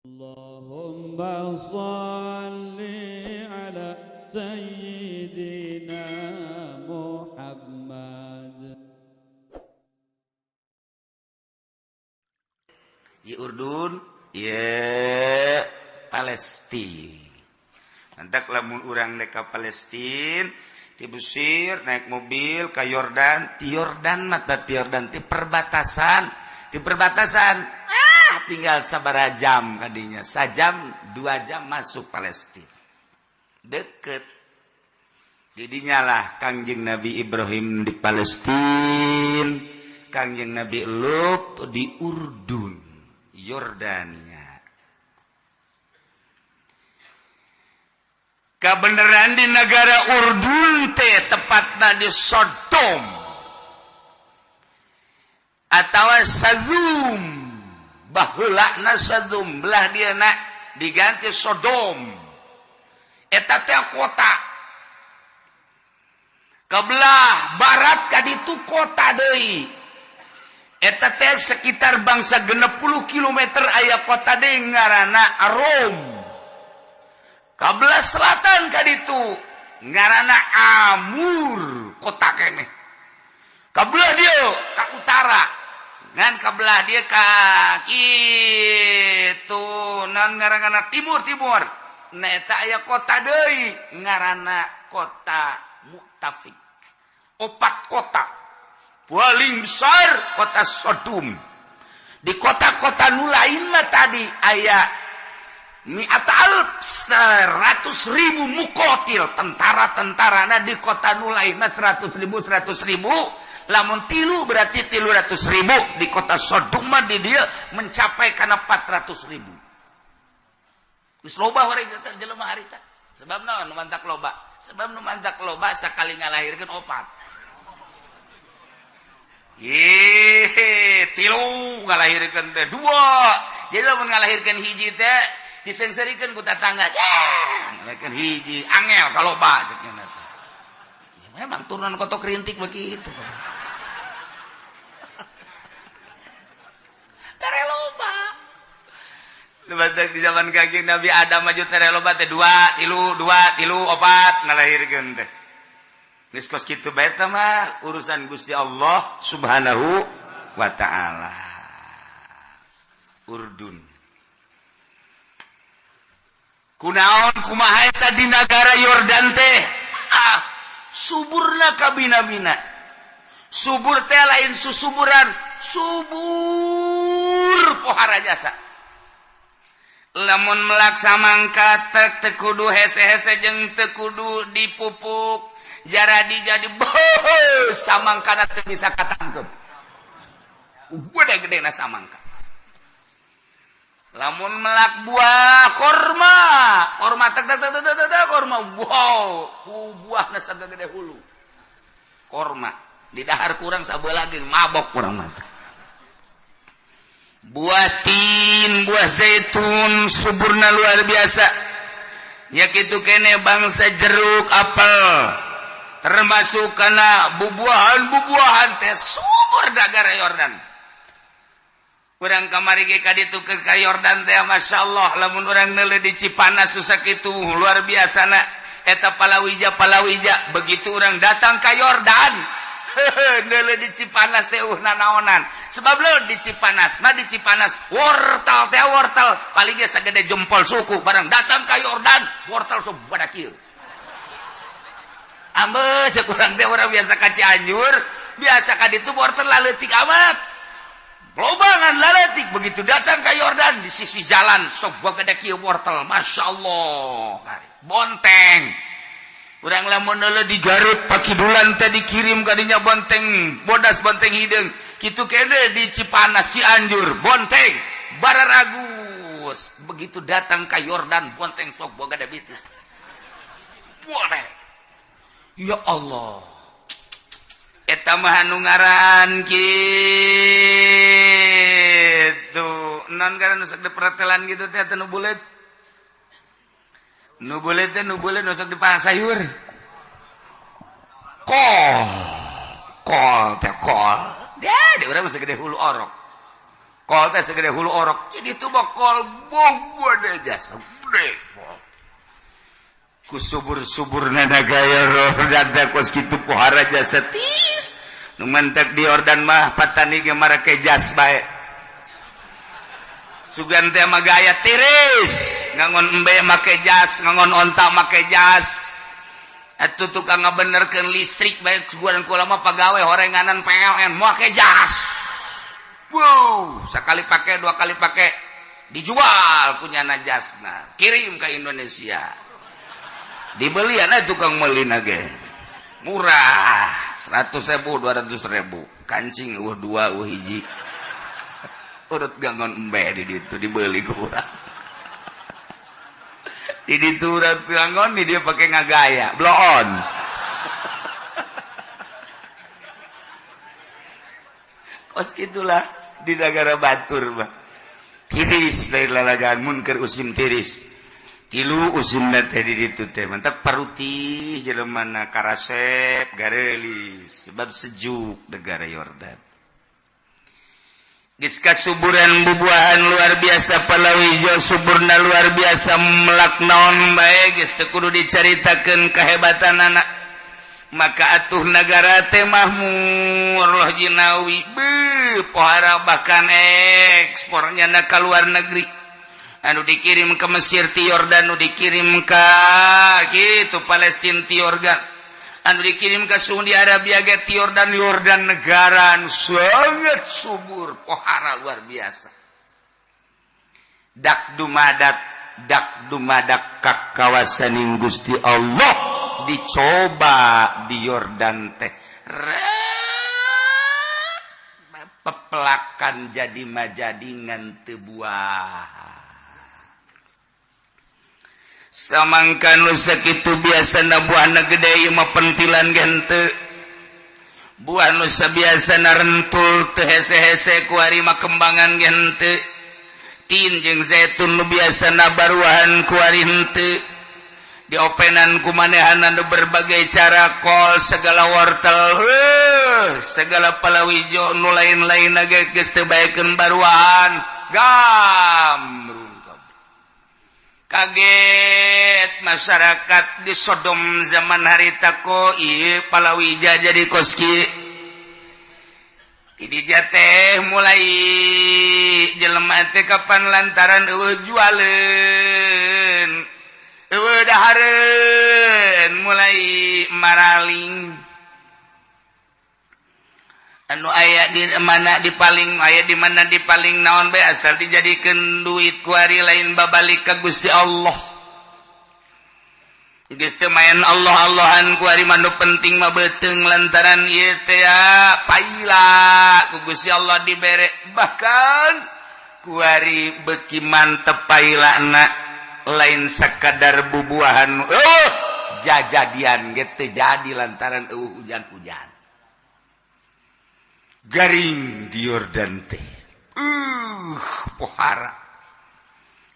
اللهم صل على سيدنا محمد. Di Urdun, ya Palestina. Hendak lamun urang naik ka Palestina, di Mesir naik mobil ke Yordan, di Yordan mata di Yordan di perbatasan, di perbatasan. Ah, tinggal sabaraha jam kadinya, sajam 2 jam masuk Palestina. Deket. Didinya lah Kangjeng Nabi Ibrahim di Palestina, Kangjeng Nabi Lut di Urdun, Yordania. Kebenaran di negara Urdun teh tepatna di Sodom atau Sadum, baheulana Sadum belah dia nak diganti Sodom. Eta teh kota kebelah barat ka ditu kota deui. Eta teh sekitar bangsa 60 km aya kota deui ngaranna Arom. Kabelah selatan ka ditu ngaranna Amur, kota keneh. Kabelah dieu ka utara ngan kabelah dieu ka kitu nan ngaranna timur-timur. Nah eta aya kota deui ngaranna kota Mu'tafik. Opat kota paling besar kota Sodom. Di kota-kota nu lain mah tadi aya mi'at alf 100.000 mukotil tentara-tentara. Nah di kota nu lain mah 100.000 100.000, lamun tilu berarti 300.000. Di kota Sodom mah di dia mencapai kana 400.000. Geus loba warga jelema harita. Sebab naon nu mantak loba? Sebab nu mantak loba sakali ngalahirkeun opat. Ih, tilu ngalahirkeun teh dua. Jadi lamun ngalahirkeun hiji teh disengserikeun ku tatangga. Ngalahirkeun hiji angel kaloba cek nya teh. Ya, memang turunan kotok rintik begitu. Tere loba. Lebatak di zaman Kangjeng Nabi Adam maju tere loba teh 2 3 2 3 4 ngalahirkeun teh. Geus kos kitu bae teh mah urusan Gusti Allah Subhanahu wa taala. Urdun. Kunaon kumaha eta di nagara Yordan teh? Ah, suburna kabina-bina. Subur teh lain susuburan, subur pohara jasa. Lamun melak samangka tek teu kudu hese-hese jeung teu kudu dipupuk, jaradi jadi beuh samangkana teu bisa katangkep. Gede-gedena samangka. Lamun melak buah korma, korma tek tek tek tek tek korma, wow, buahna sagede hulu. Korma di dahar kurang sabelah lagi mabok kurang mah. Buah tin, buah zaitun suburna luar biasa. Ya kitu kene bangsa jeruk, apel, termasuk kana bubuahan-bubuahan teh subur nagara Yordan. Urang kamari ge ka ditu ka Yordan teh masyaallah, lamun urang neuleuh di Cipanas susah kitu luar biasa na eta palawija-palawija. Begitu urang datang ka Yordan, neuleuh di Cipanas teh nanaonan. Sebab leuh di Cipanas mah di Cipanas wortel teh wortel paling ge sagede jempol suku, barang datang ka Yordan wortel sok badak kieu. Ambe cek urang teh urang biasa ka Cianjur, biasa ka ditu wortel laleutik amat. Lobangan laletik begitu datang ke Yordan di sisi jalan sok gede kieu wortel, masya Allah bonteng. Urang lamun neuleuh di Garut pakidulan teh dikirim kadinya bonteng bodas bonteng hideung kitu kene di Cipanas Cianjur bonteng bararagus. Begitu datang ke Yordan bonteng sok boga diabetes. Boleh ya Allah. Eta mah anu ngaran kitu non ngaran nu sok dipertelan gitu teh nu buleut. Nu buleut teh nu buleut nu sok dipasayur. Kol. Kol teh kol. Dia di urang mah sagede hulu orok. Kol teh segede hulu orok. Jadi itu mah kol bog jasa gede. Ku subur-suburna gaya Yordan teh kos kitu pohara jasa tis. Nu mantek di Yordan mah patani ge marake jas bae. Sugan teh mah gaya tiris, ngangon embe make jas, ngangon onta make jas. Atuh tukang ngabenerkeun listrik bae sugan kula mah pagawe horenganan PLN make jas. Wow, sekali pakai, dua kali pakai, dijual punya jasna, kirim ke Indonesia. Dibeli ana tukang meuli ge. Murah, 100 ribu, 200 ribu. Kancing dua, hiji. Urut gangon embe di ditu dibeli ku urang. Di ditu urang gangon di dia pakai ngagaya, blow on. Kos itulah di negara batur mah. Tiris lain lalagaan mun keur usim tiris. Tilu usimna teh di ditu teh mantap parutis jelema karasep garelis sebab sejuk negara Yordan. Geus kasuburan bubuahan luar biasa, palawijo suburna luar biasa, melak naon bae geus teu kudu dicaritakeun kehebatanana. Maka atuh negara teh mahmur loh jinawi beuh pohara, bahkan ekspornya na ka luar negeri, anu dikirim ke Mesir ti Yordan, anu dikirim ka gitu Palestina ti Yordan, anu dikirim ke Saudi Arabia ge ti Yordan. Yordan negara anu sangat subur, pohara luar biasa. Dak dumadak, dak dumadak ka kawasaning Gusti Allah dicoba di Yordan teh pepelakan jadi majadingan teu buah. Samangka nu sakitu biasana buahna gede, ieu mah pentilan ge henteu. Buah nu sabiasana rentul teu hese-hese, kuari mah kembangan ge henteu. Tin jeung zaitun nu biasana baruahan, kuari henteu. Diopenan ku manehanna nu berbagai cara, kol segala, wortel, heuh, segala palawijo nu lain-lain ge geus teu baekeun baruahan, gamrung. Kaget masyarakat di Sodom zaman harita, ko ieu palawija jadi kos kieu. Di teh mulai jelema teh kapan lantaran eueuh jualeun, eueuh dahareun, mulai maraling. Anu aya di mana dipaling, aya di mana dipaling, naon bae asal dijadikeun duit. Kuari lain babalik ka Gusti Allah, geus teu main Allah-Allahan kuari mah, nu penting mah beuteung. Lantaran ieu teh paila ku Gusti Allah dibere, bahkan kuari beuki mantep pailana, lain sakadar bubuahan, oh jajadian ge teu jadi lantaran eueuh hujan-hujan, garing di Yordan teh. Pohara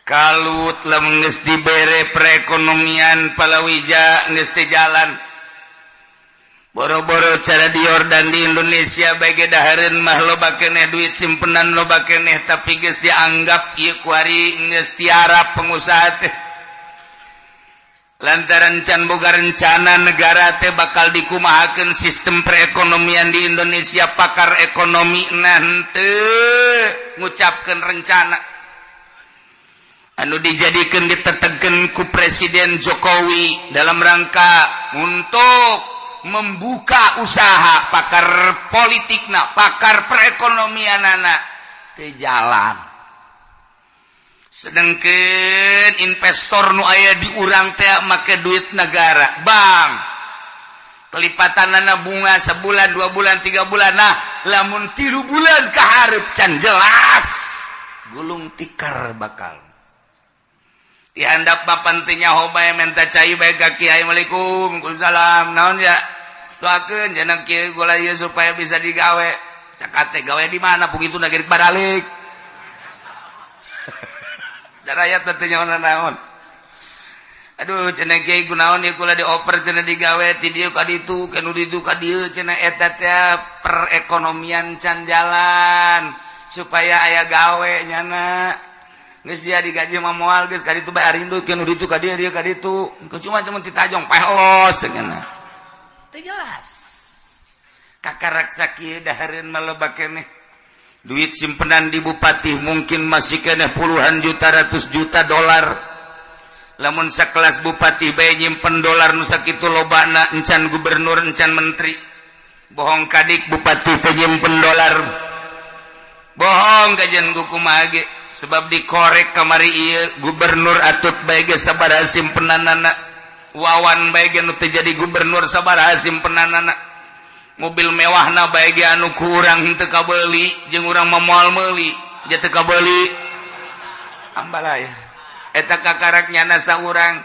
kalut. Lamun geus dibere perekonomian palawija geus teu jalan, boro-boro cara di Yordan, di Indonesia bae dahareun mah loba keneh, duit simpenan loba keneh, tapi geus dianggap ieu kuari geus tiarap pengusaha teh lantaran can boga rencana negara teh bakal dikumahakeun sistem perekonomian di Indonesia. Pakar ekonomi nanti ngucapkeun rencana anu dijadikan, ditetapkan ku Presiden Jokowi dalam rangka untuk membuka usaha. Pakar politik na, pakar perekonomian anak ke jalan, sedangkan investor nu aya di urang teh make duit negara, bank, kelipatan bunga sebulan, 2 bulan, 3 bulan. Nah, lamun 3 bulan kaharep can jelas, gulung tikar bakal dihandap papan teh nyaho bae, menta cai bae ka kiai. "Assalamualaikum." "Waalaikumsalam." "Naon ya?" "Doakeun jangan kiai gula ieu supaya bisa digawe." Cakate, "Gawe di mana?" Begitu nagari baralik da rakyat teh nyaho naon. "Aduh," cenah, "kiai, kunaon ieu kula dioper cenah digawe ti dieu ka ditu, ka nu ditu ka dieu," cenah. Eta teh perekonomian can jalan. Supaya aya gawe nyana. Geus dia digaji mah moal geus ka ditu bae arindut nu ditu ka dieu, dieu ka ditu. Cuma cuma ditajong pelos cenah. Teu jelas. Kakarak sakieu dahareun mah loba keneh. Duit simpenan di bupati mungkin masih keneh puluhan juta, ratus juta dolar. Lamun sakelas bupati bae nyimpen dolar nu sakitu lobana, encan gubernur, encan menteri. Bohong kadik bupati teh nyimpen dolar. Bohong kajian kumaha ge, sebab dikorek kamari ieu gubernur Atut bae ge sabaraha simpenanana, Wawan bae ge nu teu jadi gubernur sabaraha simpenanana, mobil mewahna bae ge anu ku urang henteu kabeuli, jeung urang mah moal meuli je teu kabeuli. Ambalaya eta kakarak nyana saurang.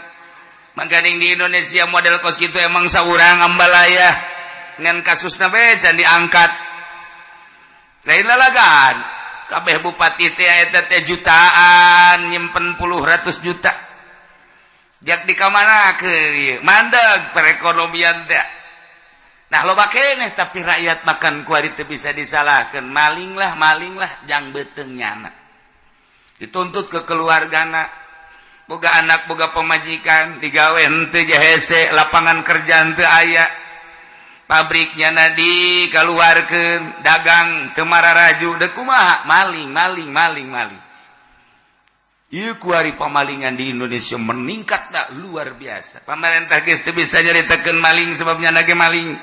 Mangkaning di Indonesia model kos kitu emang saurang ambalaya, ngan kasusna bae can diangkat, lain lalagan. Kabeh bupati teh eta teh jutaan nyimpen, puluh ratus juta. Jak di kamana ke mandeg perekonomian teh. Nah, loba keneh, tapi rakyat makan kuari teu bisa disalahkan. Maling lah, maling lah, jang beuteung nyana dituntut ke keluargana. Boga anak, boga pemajikan, digawe henteu hese, lapangan kerja henteu aya, pabriknya na dikeluarkan, dagang teu mararaju, dek kumaha? Maling, maling, maling, maling. Ieu kuari pemalingan di Indonesia meningkat tak luar biasa. Pemerintah geus teu bisa nyaritakeun maling, sebabnya ge maling.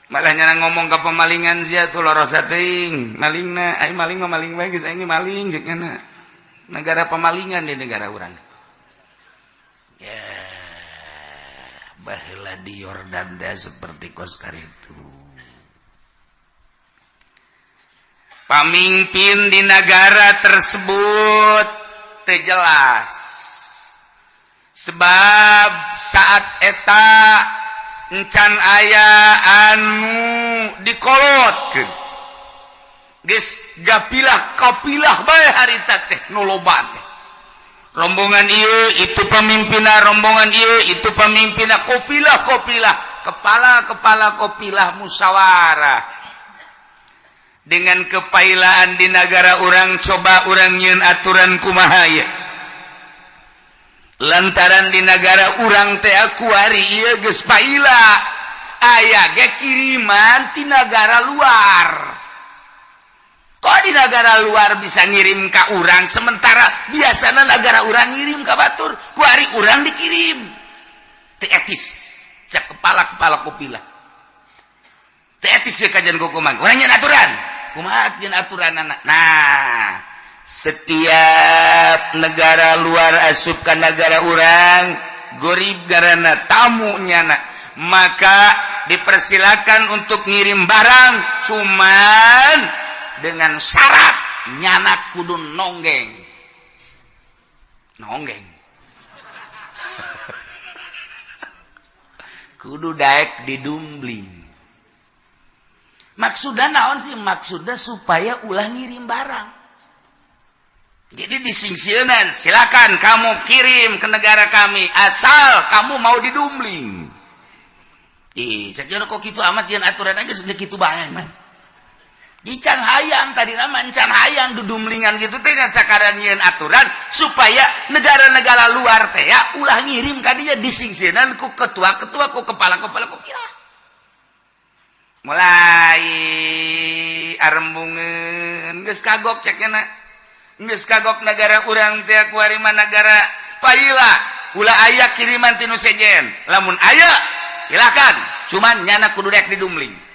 Malah nyana ngomong ke pemalingan, sia tuh lorosa teuing malingna. Ai maling mah maling bae, geus aing maling ceuk. Negara pemalingan di negara urang ya. Baheula di Yordan teh seperti kos itu. Pamimpin di negara tersebut teu jelas, sebab saat eta encan aya anu dikolotkeun. Geus gapilah kapilah bae harita teh nu loba teh. Rombongan ieu itu pemimpinna, rombongan ieu itu pemimpinna, kopilah kopilah, kepala kepala kopilah musyawarah. Dengan kepailaan di negara urang, coba urang nyieun aturan kumaha ya, lantaran di negara urang teh kuari ieu geus paila, aya ge kiriman ti negara luar. Kok di negara luar bisa ngirim ka urang, sementara biasanya negara urang ngirim ka batur? Kuari urang dikirim, teu etis cak kepala-kepala kopilah. Teu etis ya kajian kumaha urang nyieun aturan, kumaha nyieun aturan anak. Nah, setiap negara luar asup ka negara urang, gorib garana tamu nyana, maka dipersilakan untuk ngirim barang, cuman dengan syarat nyana kudu nonggeng nonggeng, kudu daek didumbling. Maksudnya naon sih? Maksudnya supaya ulah ngirim barang. Jadi disingsieunan, silakan kamu kirim ke negara kami asal kamu mau didumbling. Ih, saya kok gitu amat yang aturan aja sudah gitu bae mah. Can hayang tadi nama, can hayang dudumlingan gitu teh, sakaran nyieun aturan supaya negara-negara luar teh ya ulah ngirim ka dinya, disingsieunan ku ketua-ketua, ku kepala-kepala ku kira. Mulai arembungeun, geus kagok cekna, geus kagok negara urang teh kuari mah negara paila, ulah aya kiriman ti nu sejen. Lamun aya silakan, cuman nyana kudu rek didumling.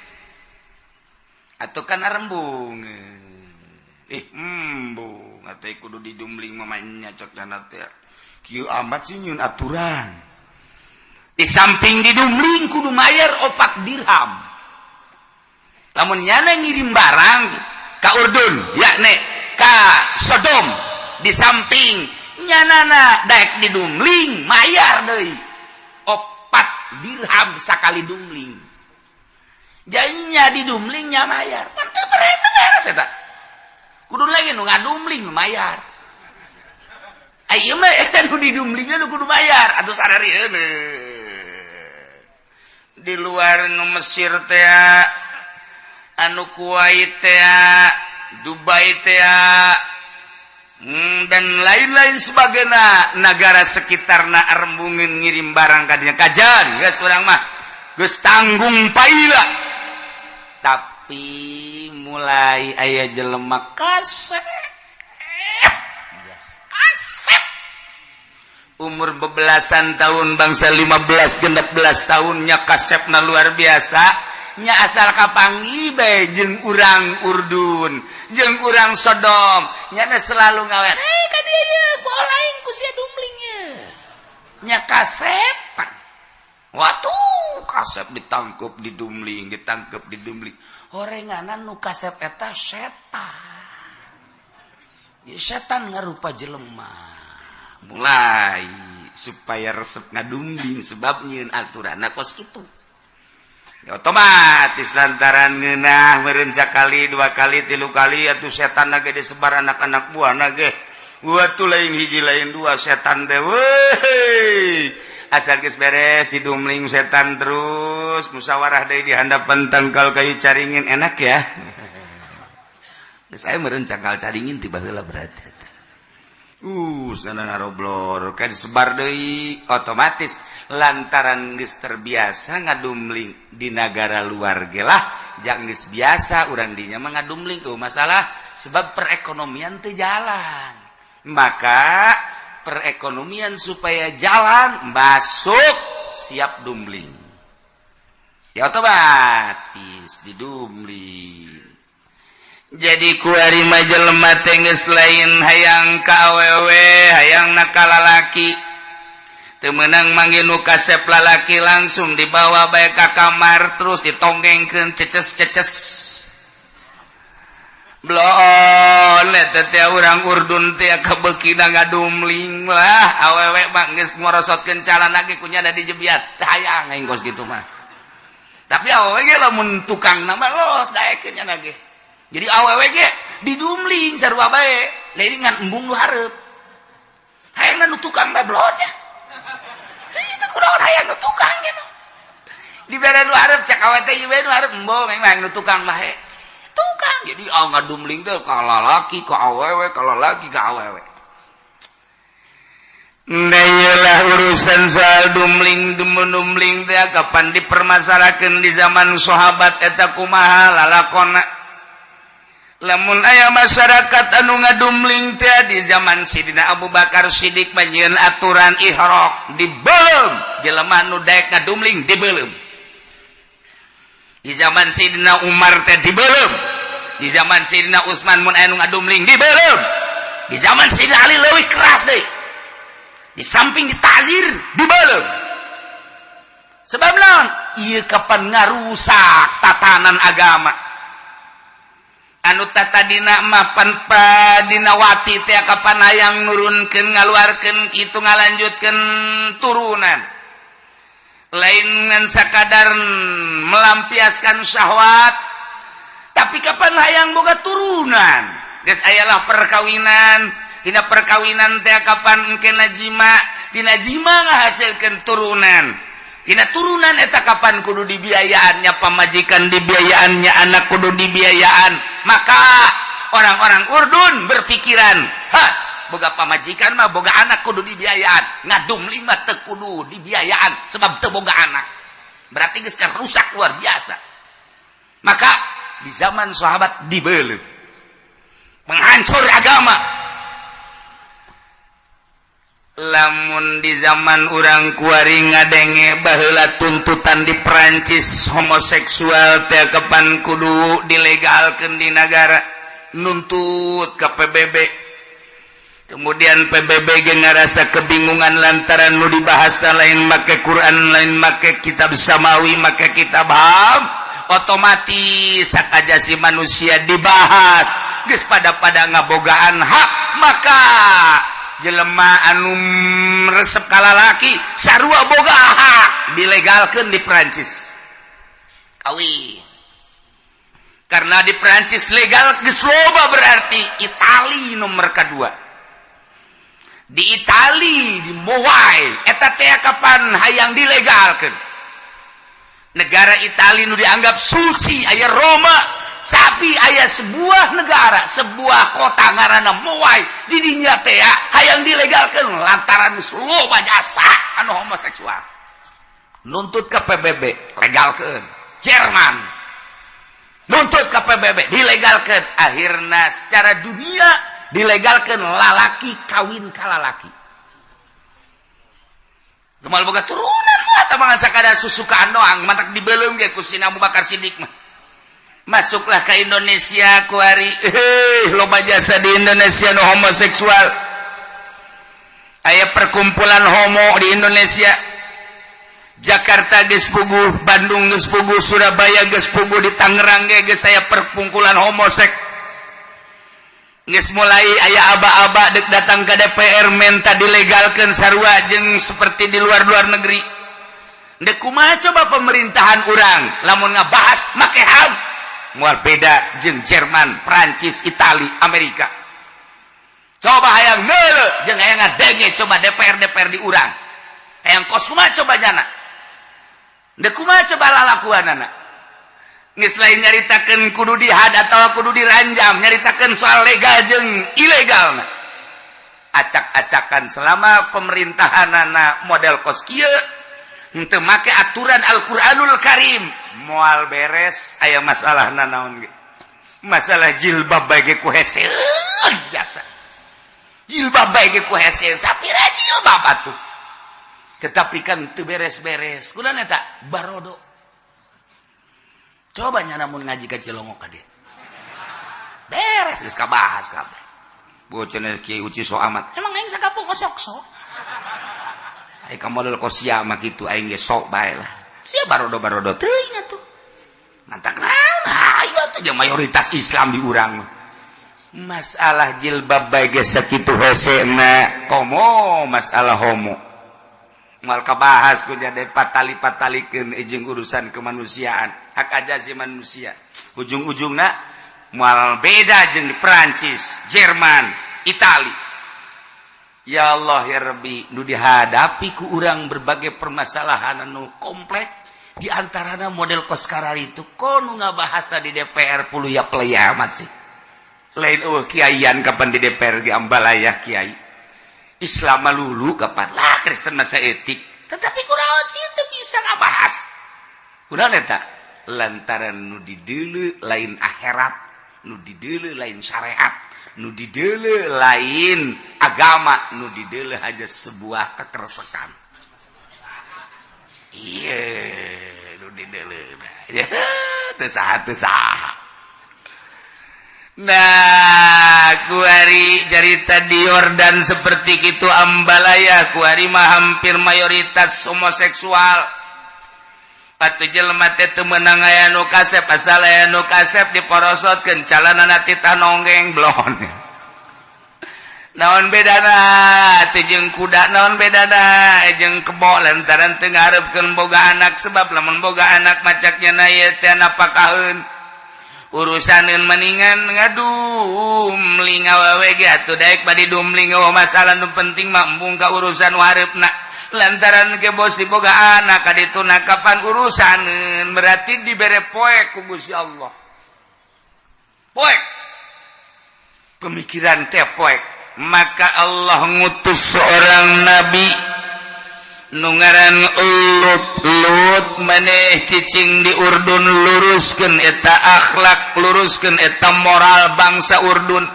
Atau kan arembung, ih, embung atau kudu didumling mamanya cek nyana teh. Kieu amat sih nyieun aturan? Di samping didumling kudu mayar 4 dirham lamun nyana ngirim barang ka Urdun, yakni ka Sodom. Di samping nyanana daek didumling, mayar deui 4 dirham sakali dumling. Jadinya didumlingnya mayar, kan teu beres, teu beres eta. Kudu lagi nu ngadumling nu mayar. Ayo mah eta nu didumlingnya nu kudu mayar atuh sararieun. Di luar nu Mesir teh, anu Kuwait teh. Dubai teh, dan lain-lain sebagainya, negara sekitarna arembungeun ngirim barang ka dinya. Kajan geus urang mah geus tanggung paila. Tapi mulai aya jelema kasep, kasep umur bebelasan tahun, bangsa 15 16 tahunnya, kasepna luar biasa nya. Asal kapanggih bae jeung urang Urdun jeung urang Sodom nya, selalu ngawer, "Eh, ka dieu ye, poho aing ku sia dumlingnya." Nya kasepan. Waktu kasep ditangkep, didumling, ditangkep, didumling, horenganan nu kasep eta setan ya, setan ngarupa jelema, mulai supaya resep ngadumling sebab nyieun aturan kos kitu. Ya, otomatis lantaran ngeunah meureun sakali, dua kali, tilu kali, atuh setan ge disebar anak-anak buah ge. Tuh, lain hiji lain dua setan teh. Weh, asal geus beres didumling setan, terus musyawarah deui di handapan tangkal kayu caringin. Enak ya, saya meureun cangkal caringin tiba heula berarti. Sana ngaroblor kan disebar deui. Otomatis lantaran geus terbiasa ngadumling di negara luar ge lah, jang geus biasa urang dinya mah ngadumling tuh masalah, sebab perekonomian teu jalan. Maka perekonomian supaya jalan, masuk siap dumling ya, otomatis didumling. Jadi kuari mah jelema teh geus lain hayang ka awewe, hayang na ka lalaki. Teu meunang manggih nu kasep lalaki, langsung dibawa bae ka kamar, terus ditonggengkeun, ceces-ceces bloon. Eta teh urang Urdun teh kabeukina ngadumling lah. Awewe mah geus ngorosotkeun calana ge kunyana dijebiat, hayang aing kos kitu mah. Tapi awewe ge lamun tukang nama los daekeun nya ge. Jadi awewe ge didumling sarua bae, lain ngan embung nu hareup, hayangna nu tukang bae bloon ya. Itu kunaon hayang nu tukang gitu dibere nu hareup? Cek awewe teh ieu nu hareup embung, hayang nu tukang bae, tukang. Jadi ah, ngadumling teh ka lalaki ka awewe, ka lalaki ka awewe. Nah, urusan soal dumling dumling teh kapan dipermasalahkan di zaman sahabat eta kumaha lalakona. Lamun aya masyarakat anu ngadumling teh di zaman Sidina Abu Bakar Siddiq manyieun aturan ihraq, dibeuleum jelema nu daek ngadumling, dibeuleum. Di zaman Sidina Umar teh dibeuleum. Di zaman Sidina Utsman mun aya nu ngadumling, dibeuleum. Di zaman Sidina Ali leuwih keras deui, di samping ditazir, dibeuleum. Sebab naon? Ieu kapan ngarusak tatanan agama anu tatadina mapan padinawati teh, kapan hayang nurunkeun, ngaluarkeun kitu, ngalanjutkeun turunan, lain ngan sakadar melampiaskan syahwat, tapi kapan hayang boga turunan. Geus ayalah perkawinan, tina perkawinan teh kapan engkena jima, tina jima ngahasilkeun turunan, tina turunan eta kapan kudu dibiayaannya pamajikan, dibiayaannya anak, kudu dibiayaan. Maka orang-orang Urdun berpikiran, ha, boga pamajikan mah, boga anak, kudu dibiayaan. Ngadumling mah teu kudu dibiayaan sebab teu boga anak. Berarti geus rusak luar biasa. Maka di zaman sahabat dibeuleum, menghancur agama. Lamun di zaman urang kuari ngadenge baheula tuntutan di Perancis, homoseksual teh kapan kudu dilegalkeun di negara, nuntut ke PBB. Kemudian PBB ge ngarasa kebingungan lantaran nu dibahas lain make Quran, lain make kitab samawi, make kitab HAM. Otomatis hak asasi manusia dibahas, geus pada pada ngabogaan hak. Maka jelema anu resep ka lalaki sarua boga hak, dilegalkan di Prancis. Kawin karena di Prancis legal geus loba, berarti Itali nomor kedua. Di Itali di Mowai eta teh kapan hayang dilegalkan. Negara Itali nu dianggap suci, aya Roma. Tapi aya sebuah negara, sebuah kota ngaranna Moai, di dinya teh hayang dilegalkeun lantaran geus loba jasa anu homoseksual. Nuntut ke PBB, legalkeun. Jerman nuntut ke PBB, dilegalkeun. Akhirna secara dunia dilegalkeun lalaki kawin ka lalaki. Gemal boga turunan mah tah, sakadar susukaan doang, matak dibeuleum ge ku si Abu Bakar Siddiq mah. Masuklah ke Indonesia kuari, loba jasa di Indonesia nu homoseksual. Aya perkumpulan homo di Indonesia. Jakarta geus puguh, Bandung geus puguh, Surabaya geus puguh, di Tangerang ge geus aya perkumpulan homosek. Geus mulai aya aba-aba dek datang ke DPR minta dilegalkeun sarua jeung seperti di luar-luar negeri. Dek kumaha coba pemerintahan urang lamun ngabahas make HAM? Moal beda jeung Jerman, Prancis, Itali, Amerika. Coba hayang ngeuleuh jeung hayang ngadenge coba DPR DPR di urang. Hayang kos kumaha coba jana? Dek kumaha coba lalakuanana? Geus lain nyaritakeun kudu dihad atau kudu diranjam, nyaritakeun soal legal jeung ilegal. Acak-acakan selama pemerintahanana model kos kieu, henteu make aturan Al-Qur'anul Karim, moal beres. Aya masalah nanaon ge? Masalah jilbab bae ge ku hese jasa. Jilbab bae ge ku hese, sapira jilbab atuh. Tetapi kan teu beres-beres. Kunaon eta? Barodo. Coba nyana mun ngaji ka Cilongok ka dieu. Beres geus kabahas kabeh. Bocah Kiai Uci sok amat. Emang aing sakampung sok sok. Ai ka model kos sia mah kitu, aing ge sok bae lah. Sia barodo-barodo teuing atuh. Mantak naon? Hayu atuh jeung mayoritas Islam di urang mah. Masalah jilbab bae geus sakitu hesena, komo masalah homo. Moal kabahas ku jadi patali-patalikeun jeung urusan kemanusiaan, hak asasi manusia. Ujung-ujungna moal beda jeung di Perancis, Jerman, Itali. Ya Allah ya Rabbi, nu dihadapi ku urang berbagai permasalahan anu komplek, di antarana model kos kararitu. Kono ngabahas di DPR puluh ya amat sih. Lain oh kiaian kapan di DPR di ambalaya kiai Islam lulu kapan lah, Kristen masa etik, tetapi kurang sih itu bisa ngabahas. Kunaon eta? Lantaran nu dideuleu lain akhirat, nu dideuleu lain syariat, nu dideuleu lain agama, nu dideuleu hanya sebuah kekeresekan. Iya, nu dideuleu ya teu saha teu saha. Nah, kuari carita di Yordan seperti itu, ambalaya kuari mah hampir mayoritas homoseksual. Atuh jelema teh teu meunang aya nu kasep, asal aya nu kasep diporosotkeun, calanana titah nonggeng blon. Naon bedana teh jeung kuda? Naon bedana jeung kebo? Lantaran teu ngarepkeun boga anak, sebab lamun boga anak macaknya na ieu teh napakaheun urusaneun, mendingan ngadumling awewe ge atuh daek badi dumling. Oh, masalah nu penting mah embung ka urusan wareupna, lantaran ke bos boga anak kadituna kapan urusaneun. Berarti dibere poek ku Gusti Allah, poek pemikiran teh poek. Maka Allah ngutus seorang nabi nu ngaran Lut. Lut, maneh cicing di Urdun, luruskeun eta akhlak, luruskeun eta moral bangsa Urdun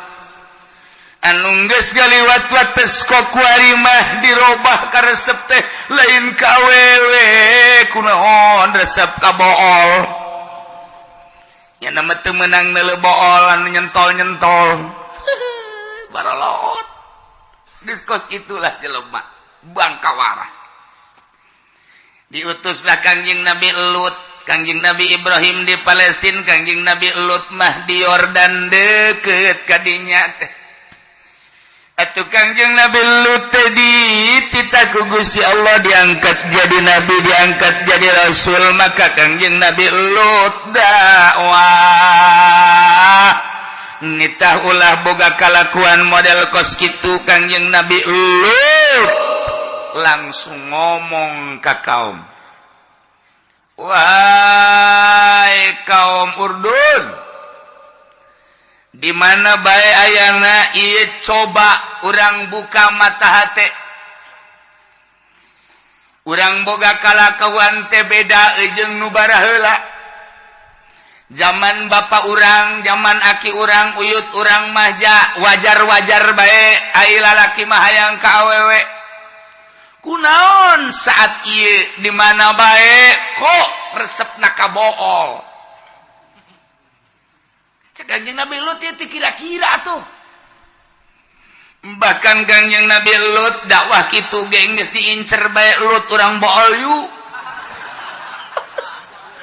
anu geus galiwat wates. Kuari mah dirobah ka resep teh lain ka awewe, kunaon resep ka bool nya? Nama teu meunang neuleu bool anu nyentol-nyentol barolot. Diskos itulah jelema bangkawara. Diutuslah Kangjeng Nabi Lut. Kangjeng Nabi Ibrahim di Palestina, Kangjeng Nabi Lut mah di Yordan, deket kadinya teh. Atuh Kangjeng Nabi Lut teh dititah ku Gusti Allah diangkat jadi nabi, diangkat jadi rasul. Maka Kangjeng Nabi Lut dakwah, nitah ulah boga kalakuan model kos kitu. Kangjeng Nabi Lut langsung ngomong ke kaum, "Wahai kaum Urdun, Di mana bae ayana ieu, coba urang buka mata hate. Urang boga kalakuan teh beda jeung nu baraheula. Zaman bapak urang, zaman aki urang, uyut urang mahja wajar-wajar bae ai lalaki mah hayang ka awewe. Kunaon saat ieu di mana bae kok resepna ka bool? Cek Kanjeng Nabi Lut ieu teh kira-kira tuh. Bahkan Kanjeng Nabi Lut dakwah kitu ge geus diincer bae Lut, urang bool yuk.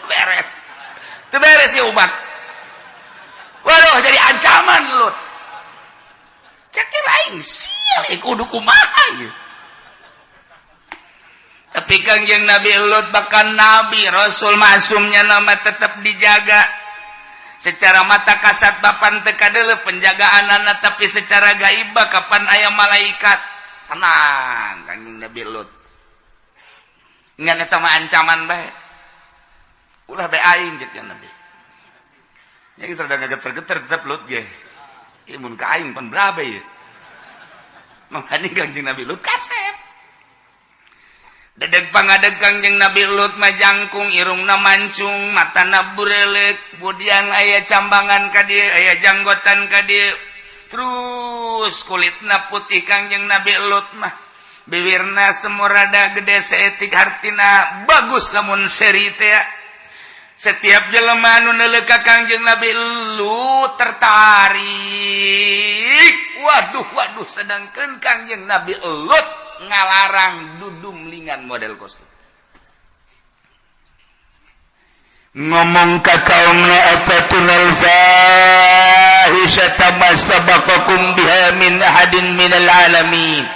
Beres. Teu beres ya umat. Waduh, jadi ancaman Lut. Cek lain sia kudu kumaha ieu. Tapi Kangjeng Nabi Lut, bahkan Nabi Rasul masumnya nama, tetap dijaga. Secara mata kasat bapan teu kadeuleu penjagaan anak, tapi secara gaibah kapan aya malaikat. Tenang Kangjeng Nabi Lut. Ngan eta mah ancaman bae. Ulah bae aing, cek Nabi. Yang rada ngageter-geter tetep Lut ge. Ieu mun ka aing pan berabe ieu. Makanya Kangjeng Nabi Lut kasep. Dedeg pangadeg Kangjeng Nabi Lut mah jangkung, irungna mancung, matana burelek, budiang aya cambangan ka dieu, aya janggotan ka dieu. Terus kulitna putih Kangjeng Nabi Lut mah. Bibirna semua rada gede seetik, hartina bagus lamun seri teh. Setiap jelema anu neuleuh ka Kangjeng Nabi Lut tertarik. Waduh, waduh, sedangkan Kangjeng Nabi Lut ngalarang dudumlingan model kos. Ngomong ka kaumna, "Atatunal fahisyata ma sabaqakum biha min ahadin minal alamin?"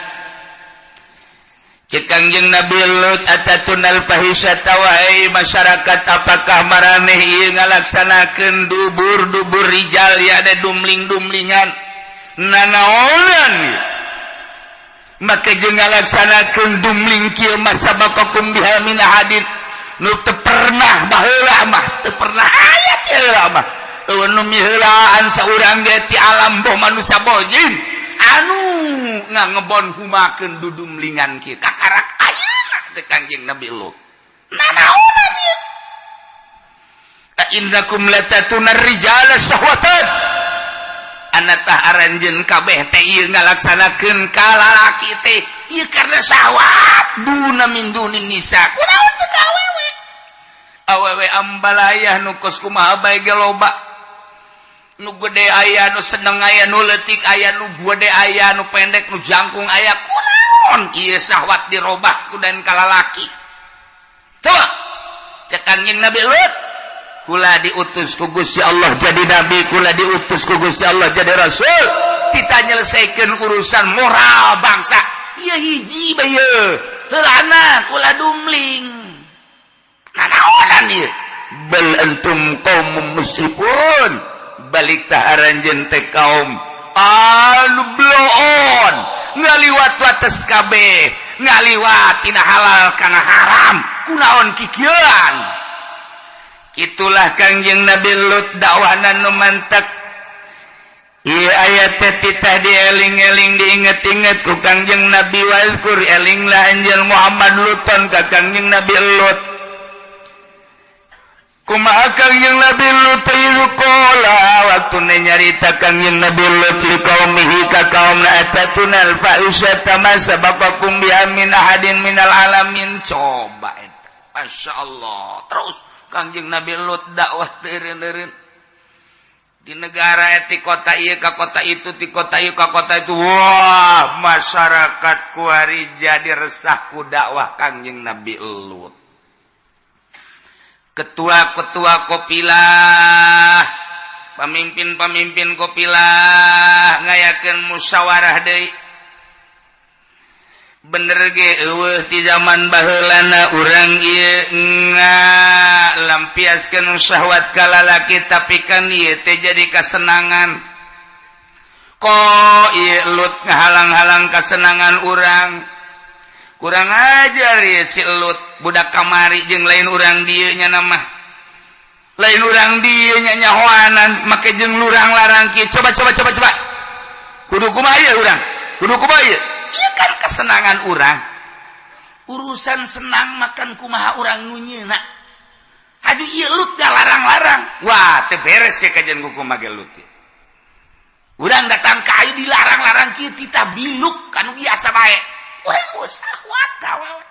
Cek Kangjeng Nabi Lut, "Atatunal fahisyata, wahai masyarakat, apakah maraneh ieu ngalaksanakeun dubur-dubur rijal ya, ada dumling-dumlingan nanaonan maka jeung ngalaksanakeun dumling kieu? Ma sabaqakum biha min ahadin, nu teu pernah baheula mah, teu pernah aya heula mah, euweuh nu miheulaan saurang ge ti alam, boh manusia boh jin, anu ngangebon humakeun dudumlingan kieu. Kakarak ayeuna teh Kangjeng Nabi Lut nanaonan ieu? Innakum latatuna rijala syahwatan, anatah aranjeun kabeh teh ieu ngalaksanakeun ka lalaki teh ieu karena syahwat, duna min dunin nisa. Kunaon teu ka awewe? Awewe ambalayah, nu kos kumaha bae ge loba, nu gede aya, nu seneng aya, nu leutik aya, nu gede aya, nu pendek, nu jangkung aya. Kunaon ieu syahwat dirobah ku dan ka lalaki? Coba cek Kangjeng Nabi Lut, kula diutus ku Gusti Allah jadi nabi, kula diutus ku Gusti Allah jadi rasul, kita nyelesaikan urusan moral bangsa. Ieu hiji bae heulana kula dumling, nanaonan ieu? Bal antum qaumum musrifun, balik tah aranjeun teh kaum anu bloon, ngaliwat wates kabeh, ngaliwat tina halal kana haram. Kunaon kikieuan?" Itulah Kangjeng Nabi Lut, dakwahna nu mantek. Ieu ayat teh titah dieling-eling, diinget-inget ku Kangjeng Nabi. Wazkur, elinglah anjeun Muhammad, Luton ka Kangjeng Nabi Lut. Kumaha Kangjeng Nabi Lut? Qala, waktu nyarita Kangjeng Nabi Lut, li qaumihi, ka kaumna, "Atatunal fahisyata ma sabaqakum biha min ahadin minal alamin?" Coba eta, Masya Allah. Terus Kangjeng Nabi Lut dakwah teureun di negara, ti kota ieu ka kota itu, ti kota ieu ka kota itu. Wah, masyarakat kuari jadi resah ku dakwah Kangjeng Nabi Lut. Ketua-ketua kopilah, pemimpin-pemimpin kopilah ngayakeun musyawarah deui. Bener ge euweuh ti zaman baheulana urang ieu ngalampiaskeun syahwat ka lalaki, tapi kan ieu teh jadi kasenangan. Kok ieu Lut ngahalang-halang kasenangan urang? Kurang ajar ya si Lut, budak kamari jeung lain urang dieu nya nama. Lain urang dieu nya nyahoanan make jeung lurang-larang kieu. Coba, coba, coba, coba, kudu kumaha ieu urang, kudu kumaha ieu? Ieu kan kesenangan urang, urusan senang makan kumaha urang nu nyeuna. Aduh, ieu Lut larang-larang, wah, teu beres ya kajian kumaha ge Lut ye. Urang datang ka ayu dilarang-larang kieu, titah biluk kanu biasa bae. Urang syahwat ka awewe.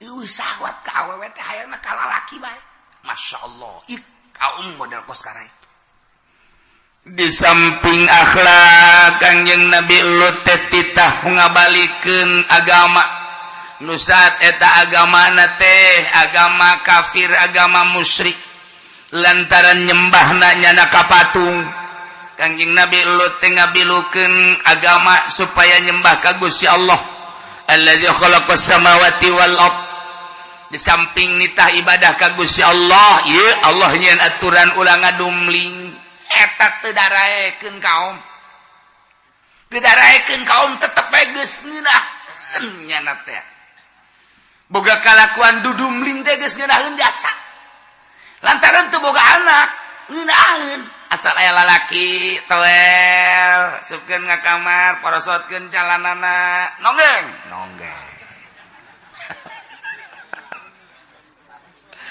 Ieu syahwat ka awewe teh hayangna ka lalaki bae. Masya Allah, ih, kaum model kos karai. Di samping akhlak, Kangjeng Nabi Lut teh titah ngabalikeun agama. Nu saat eta agama teh agama kafir, agama musyrik, lantaran nyembahna nyana ka patung. Kangjeng Nabi Lut teh ngabilukeun agama supaya nyembah ka Gusti Allah allazi khalaqas samawati wal ard. Di samping nitah ibadah ka Gusti Allah, ieu Allah nyieun aturan ulah ngadumling. Eta teu daraekeun kaum, teu daraekeun kaum, tetep bae geus ngeunaheun nyana teh. Boga kalakuan dudumling teh geus ngeunaheun jasa, lantaran teu boga anak ngeunaheun. Asal aya lalaki toel supkeun ka kamar, porosotkeun calanana, nonggeng nonggeng.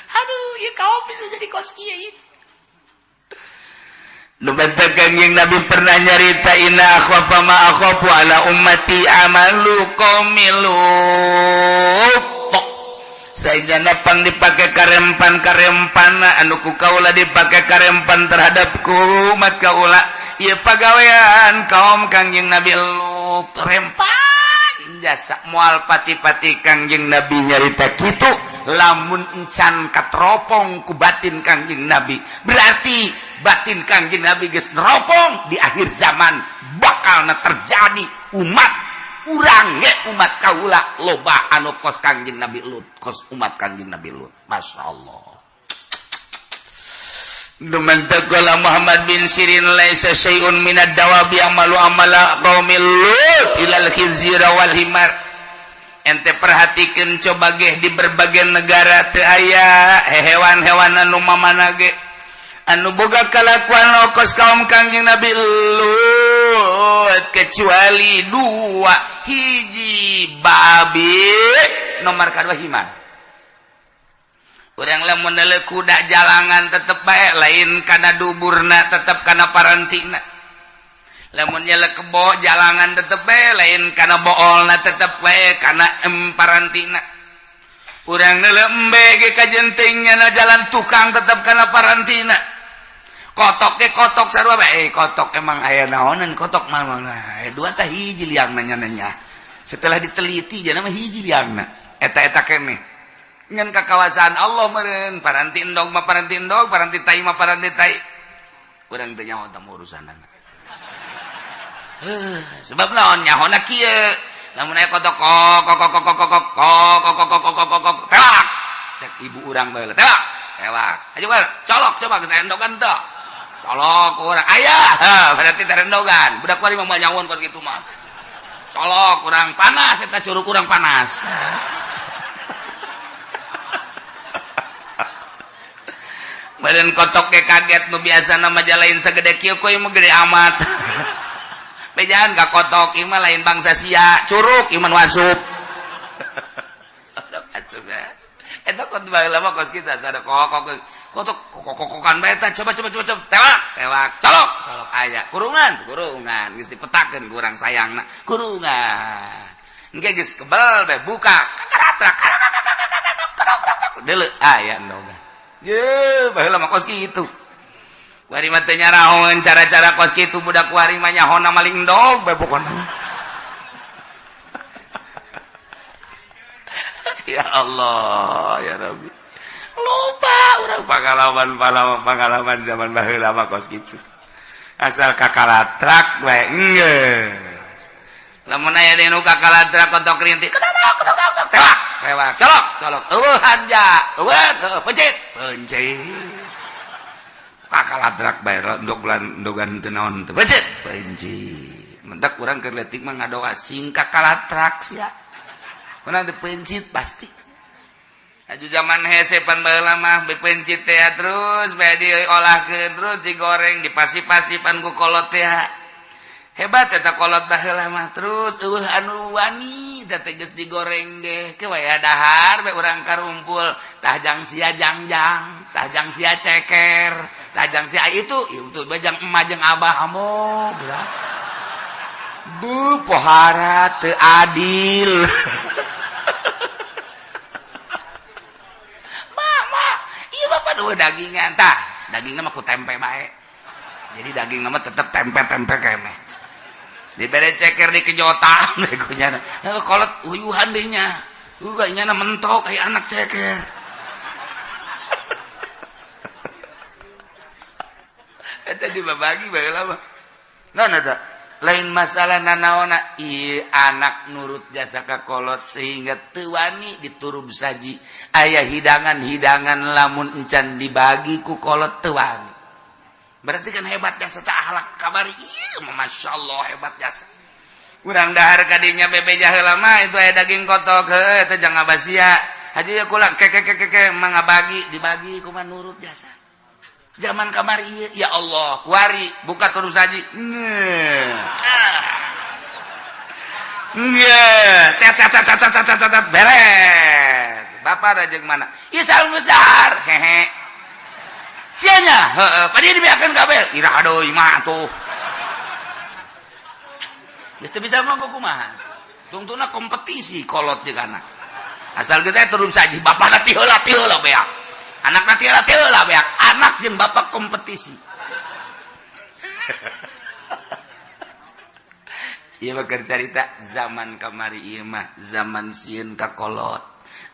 Aduh, ieu kaum bisa jadi kos kieu ieu. Nu Kanjeng Nabi pernah nyarita, inna akhwafa ma akhafu ala ummati amalu qaumi Lut. Saejana pang dipake karempan karempana anu ku kaula dipake karempan terhadap umat kaula ieu pagawean kaum Kangjeng Nabi Lut. Rempan jasa, moal pati-pati Kangjeng Nabi nyarita kitu lamun encan kateropong ku batin Kangjeng Nabi. Berarti batin Kangjeng Nabi geus neropong, di akhir zaman bakal terjadi umat urang ge, umat kaula loba anu kos Kangjeng Nabi Lut, kos umat Kangjeng Nabi Lut. Masya Allah. Qala Muhammad bin Sirin, laisa syai'un minad dawabi amalu amala qaumil Lut ilal khinzira wal himar. Ente perhatikan coba ge, di berbagai negara teu aya hewan-hewan anu mamana ge anu boga kalakuan kos kaum Kangjeng Nabi Lut kecuali dua: hiji babi, nomor kedua himar. Urang lamun neuleuh kuda jalangan tetep bae lain kana duburna, tetep kana parantina. Lamun nyelek kebo jalangan tetep bae lain kana boolna, tetep bae kana parantina. Urang neuleuh embe ge kajenting nyana jalan tukang, tetep kana parantina. Kotok ge kotok sarua bae. Kotok emang aya naonan kotok mah mah dua tah, hiji liangna nya. Setelah diteliti jana mah hiji liangna eta-eta keneh ngan kakawasaan Allah meureun. Paranti endog mah paranti endog, paranti tai mah paranti tai. Urang teu nyaho teh urusanana. Heuh, sebab naon nyahona kieu? Lamun aya kotok kok kok kok kok kok kok kok kok kok kok kok kok, tewak, cek ibu urang bae, tewak tewak ayo colok coba geus endogan teu, colok urang aya. Heuh, berarti terendogan. Budak kuari mah moal nyahoan kos kitu mah. Colok kurang panas eta, curug kurang panas. Badan kotok ge kaget, nu biasa nama lain segede kieu, koy mah gede amat. Bejaan ka kotok, ieu mah lain bangsa sia, curug ieu mah nu asup. Asup ya. Eta kot baheula mah kos kita sada kok kok kotok kok kokan bae eta. Coba, coba, coba, coba, tewak tewak, colok colok, aya kurungan kurungan geus dipetakeun kurang sayangna kurungan. Engke geus kebel bae, buka kakaratra deuleu aya endogan. Ye, baheula mah kos kitu. Kuari mah teu nyarahoeun cara-cara kos kitu, budak kuari mah nyahona maling endog bae pokona. Ya Allah, ya Rabbi. Lupa urang pengalaman pengalaman zaman baheula mah kos kitu. Asal kakalatrak bae enggeus. Lamun aya deui nu kakalatrak kotok rintik, tewak tewak, colok colok, eueuh hanja eueuh, pencit pencit, kakaladrak bae endog bulan endogan teu naon teu, pencit pencit. Mentak urang keur leutik mah ngadoa sing kakalatrak sia. Kuna teu pencit pasti. Aju zaman hese pan baheula mah bepencit teh terus bae diolahkeun, terus digoreng, dipasi-pasipan ku kolot teh. Hebat eta kolot baheula mah, terus eueuh anu wani teh geus digoreng ge ke wae dahar bae urang karumpul, tah jang sia jangjang, tah jang sia ceker, tah jang sia itu itu bajang emak jeung abah amo. Bu pohara teu adil. Mama, iya bapak dua dagingan tah, dagingnya mah ku tempe bae. Jadi daging mah tetep tempe-tempe keneh. Dibere ceker di kejotan ku nyana. Kolot uyuhan deui nya. Uga nyana mentok kayak anak ceker. Eta dibabagi baheula mah. Naon eta? Lain masalah nanaona, ieu anak nurut jasa ka kolot sehingga teu wani diturub saji. Aya hidangan-hidangan lamun encan dibagi ku kolot teu wani. Berarti kan hebat jasa teh akhlak kamari. Ieu masyaallah hebat jasa. Urang dahar kadinya bebeja heula mah itu aya daging kotok heuh eta jang ngabasia. Haji ya kula ke ke ke ke mangabagi dibagi kumaha nurut jasa. Zaman kamari ieu ya Allah, kuari buka terus saji. Nggih, tet tet tet tet tet tet beres. Bapak rajeng mana? Ieu saung geus dahar. Hehe. Sia nya, heeh, padi dibeakeun kabeh. Iraha deui mah atuh. Geus teu bisa mah kumaha. Tungtuna kompetisi kolot jeung anak. Asal geus terus saji, bapana ti heula ti heula beak. Anak nanti lah beak, anak jeung bapak kompetisi. Ieu mah keur carita zaman kamari ieu mah zaman sieun ka kolot,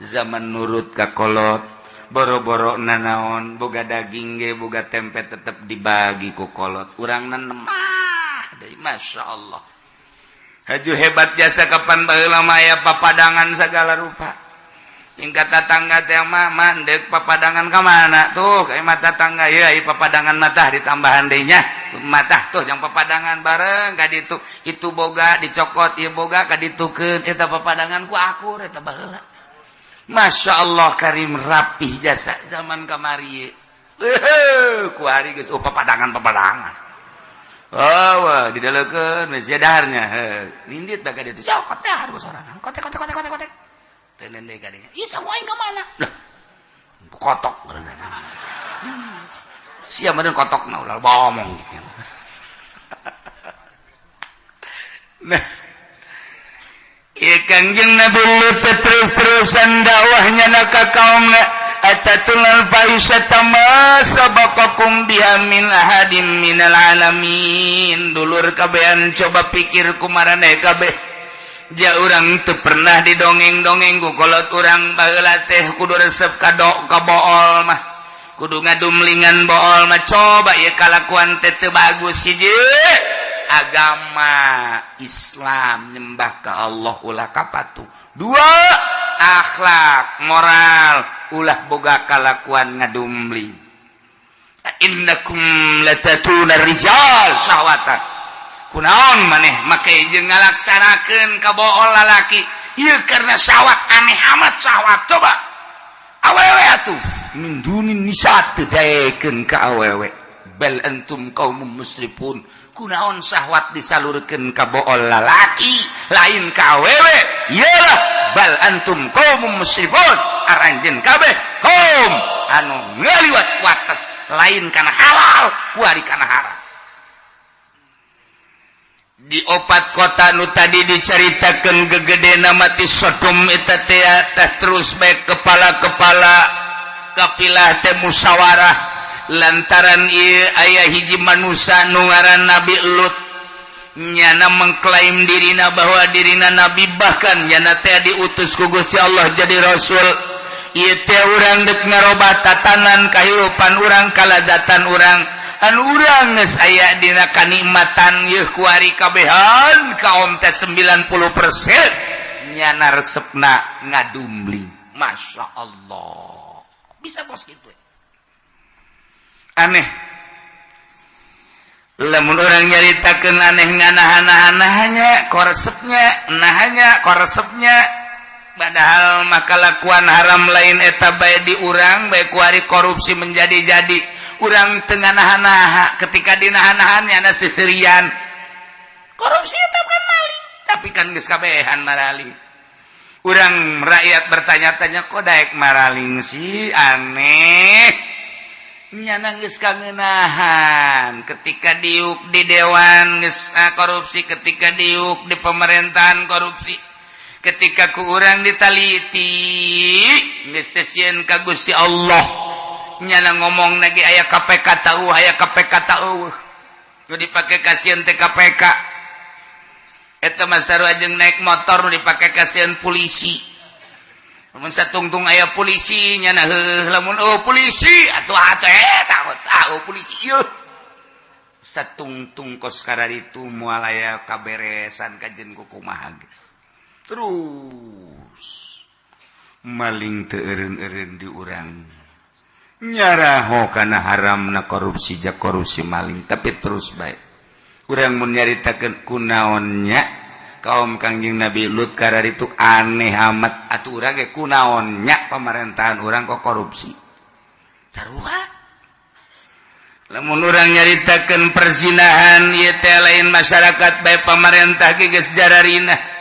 zaman nurut ka kolot, boro-boro nanaon boga daging ge boga tempe tetep dibagi ku kolot. Urang nemah deui masyaallah. Haju hebat jasa kapan baheula mah aya papadangan sagala rupa. Hingga tetangga teh mah mandek papadangan ka mana tuh kayak mata tangga ya papadangan mata ditambahan deui nya mata tuh jang papadangan bareng ka ditu itu boga dicokot ieu boga ka ditukeun eta papadangan ku akur eta baheula. Masya Allah karim rapih jasa zaman kamari ku hari geus oh papadangan papadangan. Oh wah didaleukeun geus daharnya heuh nindit da ka ditu cokot dahar ku sorangan kotek kotek kotek kotek kotek. Tenen deui kadinya. Ieu sangu aing ka mana? Lah. Kotok. Sia meureun kotokna ulah bomong gitu. Nah. Ieu Kangjeng Nabi Lut terus-terusan dakwahnya na ka kaumna atatunal fahisata ma sabaqakum biha min ahadin minal alamin. Dulur kabehan coba pikir kumaraneh kabeh. Ja urang teu pernah didongeng-dongeng ku kolot urang baheula teh kudu resep kadok ka bool mah kudu ngadumlingan bool mah coba ieu kalakuan teh teu bagus hiji agama Islam nyembah ka Allah ulah kapatu dua akhlak moral ulah boga kalakuan ngadumling innakum latatuna rijal syahwatan kunaon maneh make jeung ngalaksanakeun ka bool lalaki ieu karena syahwat aneh amat syahwat coba awewe atuh min dunin nisa teu daekeun ka awewe bal antum qaumum musrifun kunaon syahwat disalurkeun ka bool lalaki lain ka awewe iyalah bal antum qaumum musrifun aranjeun kabeh kaum anu ngaliwat wates lain kana halal kuari kana haram. Di opat kota nu tadi diceritakan gegede nama ti Sodom eta teh terus bae kepala-kepala kapilah teh musyawarah lantaran ieu aya hiji manusia nu ngaran Nabi Lut nyana mengklaim dirina bahwa dirina nabi bahkan nyana teh diutus ku Gusti Allah jadi rasul. Ieu teh urang deuk ngarobah tatanan kahirupan urang kalazatan urang anu urang geus aya dina kanikmatan yeuh kuari kabehan kaum teh 90% nyana resepna ngadumling. Masya Allah bisa bos gitu aneh lamun urang nyaritakeun aneh nganahan-nahannya koresepnya nahanya koresepnya Padahal maka lakuan haram lain eta bae di urang bae. Kuari korupsi menjadi-jadi, urang tengah nahan-naha. Ketika dinahan-nahannya ada seserian korupsi itu kan maling, tapi kan geus kabehan maraling. Urang rakyat bertanya-tanya, kok daek maraling sih? Aneh. Nyana geus kangenahan. Ketika diuk di dewan geus korupsi, ketika diuk di pemerintahan korupsi, ketika ku urang ditaliti geus teu sieun ka Gusti Allah. Nyana ngomong lagi aya KPK tahu, aya KPK tahu, nu dipake kasieun teh KPK. Eta mah sarua jeung naik motor nu dipake kasieun polisi. Lamun satungtung aya polisi, nyana heuh. Lamun oh polisi atuh atuh eh takut, ah oh polisi ieu. Satungtung kos kararitu moal aya kaberesan kajen kukumaha ge. Terus maling teu eureun-eureun di urang, nyaraho kana haramna korupsi, jak korupsi maling, tapi terus bae. Urang mun nyaritakeun kunaonnya kaum Kangjeng Nabi Lut kararitu aneh amat, atuh urang ge kunaonnya pemerintahan urang kok korupsi. Sarua lamun urang nyaritakeun perzinahan ieu teh lain masyarakat bae, pamarentah ge geus jararina.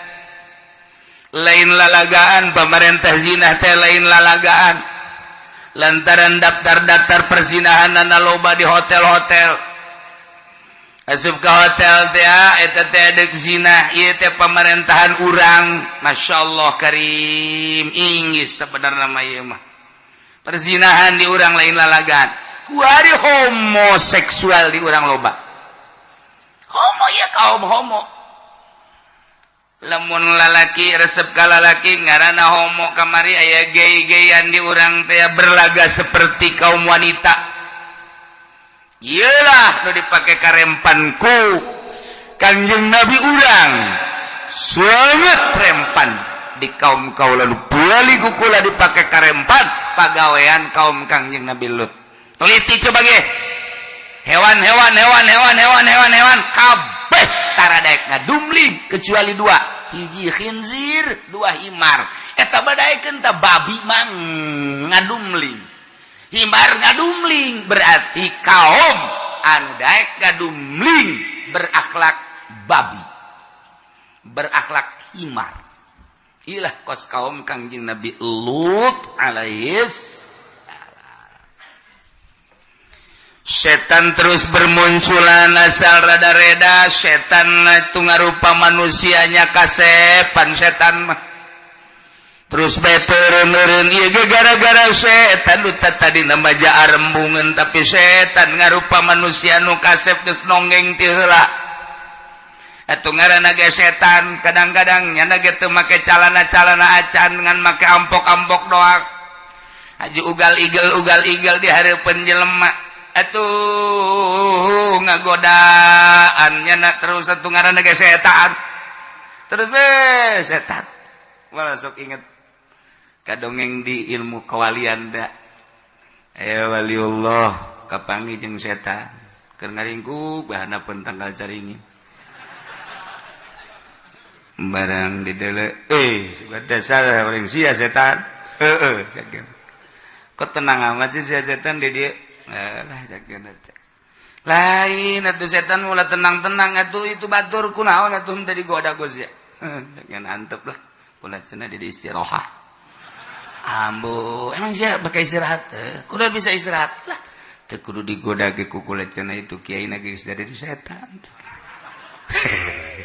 Lain lalagaan pamarentah, zina teh lain lalagaan, lantaran daftar-daftar perzinahan loba di hotel-hotel. Asup ke hotel teh eta teh deuk zina. Ieu teh pemerintahan urang, Masya Allah karim, inggis sebenarnya mah ieu mah. Perzinahan di urang lain lalagaan. Kuari homoseksual di urang loba. Homo ya, kaum homo, lamun lalaki resep ka lalaki ngaranna homo. Kamari aya gay-gayan di urang teh, berlaga seperti kaum wanita. Iyalah nu dipake karempanku Kanjeng Nabi urang, sangat rempan di kaum kaula nu bali kukula dipake karempan pagawean kaum Kangjeng Nabi Lut. Teliti coba ge hewan-hewan, hewan, hewan, hewan, hewan, hewan kabeh tara daek ngadumling kecuali dua: hiji khinzir, dua himar. Eta badaekeun ta babi mang ngadumling, himar ngadumling. Berarti kaum anu daek ngadumling berakhlak babi, berakhlak himar. Ilah kos kaum Kangjeng Nabi Lut alaihis. Setan terus bermunculan asal rada-reda. Setan itu ngarupa manusianya kasepan. Setan mah terus eureun ieu ge gara-gara setan. Nu tadi nama jaar embungeun, tapi setan ngarupa manusia nu kasep geus nonggeng ti heula. Atuh ngaranna ge setan, kadang-kadang nyana ge teu make calana-calana acan, ngan make ampok-ampok doang. Haji ugal igel, ugal igel di hareupeun jelema. Atuh ngagodaan nyana terus. Atuh ngaranna ge setan, terus be setan. Malah sok inget kadongeng di ilmu kewalian da eh waliullah kapanggih jeung setan keur ngaringkuk bahana tangkal caringin. Barang di dele, eh dasar paling sia setan, heeh. Kok tenang amat sih sia setan di dia lah? Lain atuh setan mula tenang-tenang atuh. Itu batur kunaon atuh tadi goda gua sia? Jangan antep lah kula cenah di istirahat. Ambo, emang sia pakai istirahat? Kudu bisa istirahat lah, teu kudu digoda ge ku kula cenah. Itu kiai na geus dari setan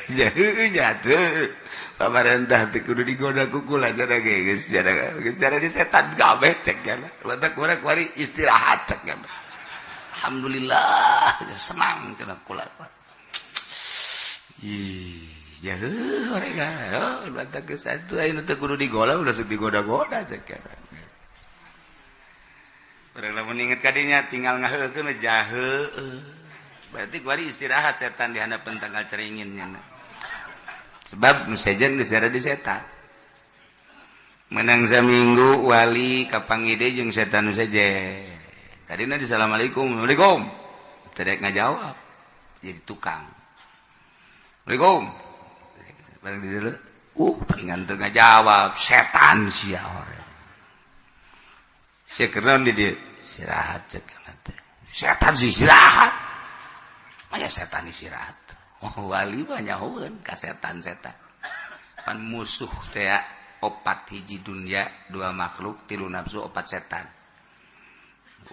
ya nya tuh. Pamarentah teu kudu digoda ku kula cenah ge, geus geus dari setan kabeh cek ya. Batak urang kuari istirahat cek ya. Alhamdulillah senang cenah kula. Ih, ya mereka, oh, batak geus atuh ayeuna teu kudu digoda, udah sok digoda-goda cek ya. Urang lamun inget kadinya tinggal ngaheukeun jahe. Berarti kuari istirahat setan di handapeun tangkal caringin nya. Sebab sejen geus di setan. Menang saminggu wali kapanggih deui jeung setan saja. Tadina di assalamualaikum, assalamualaikum. Teu ngajawab. Jadi tukang. Assalamualaikum. Barang di dulu. Pengen teu ngajawab setan sia orang. Sia keur naon di dieu? Istirahat cek teh. Setan sih istirahat. Maya setan istirahat. Oh, wali mah nyahoeun ka setan-setan. Pan musuh teh opat hiji dunia, dua makhluk, tilu nafsu, opat setan.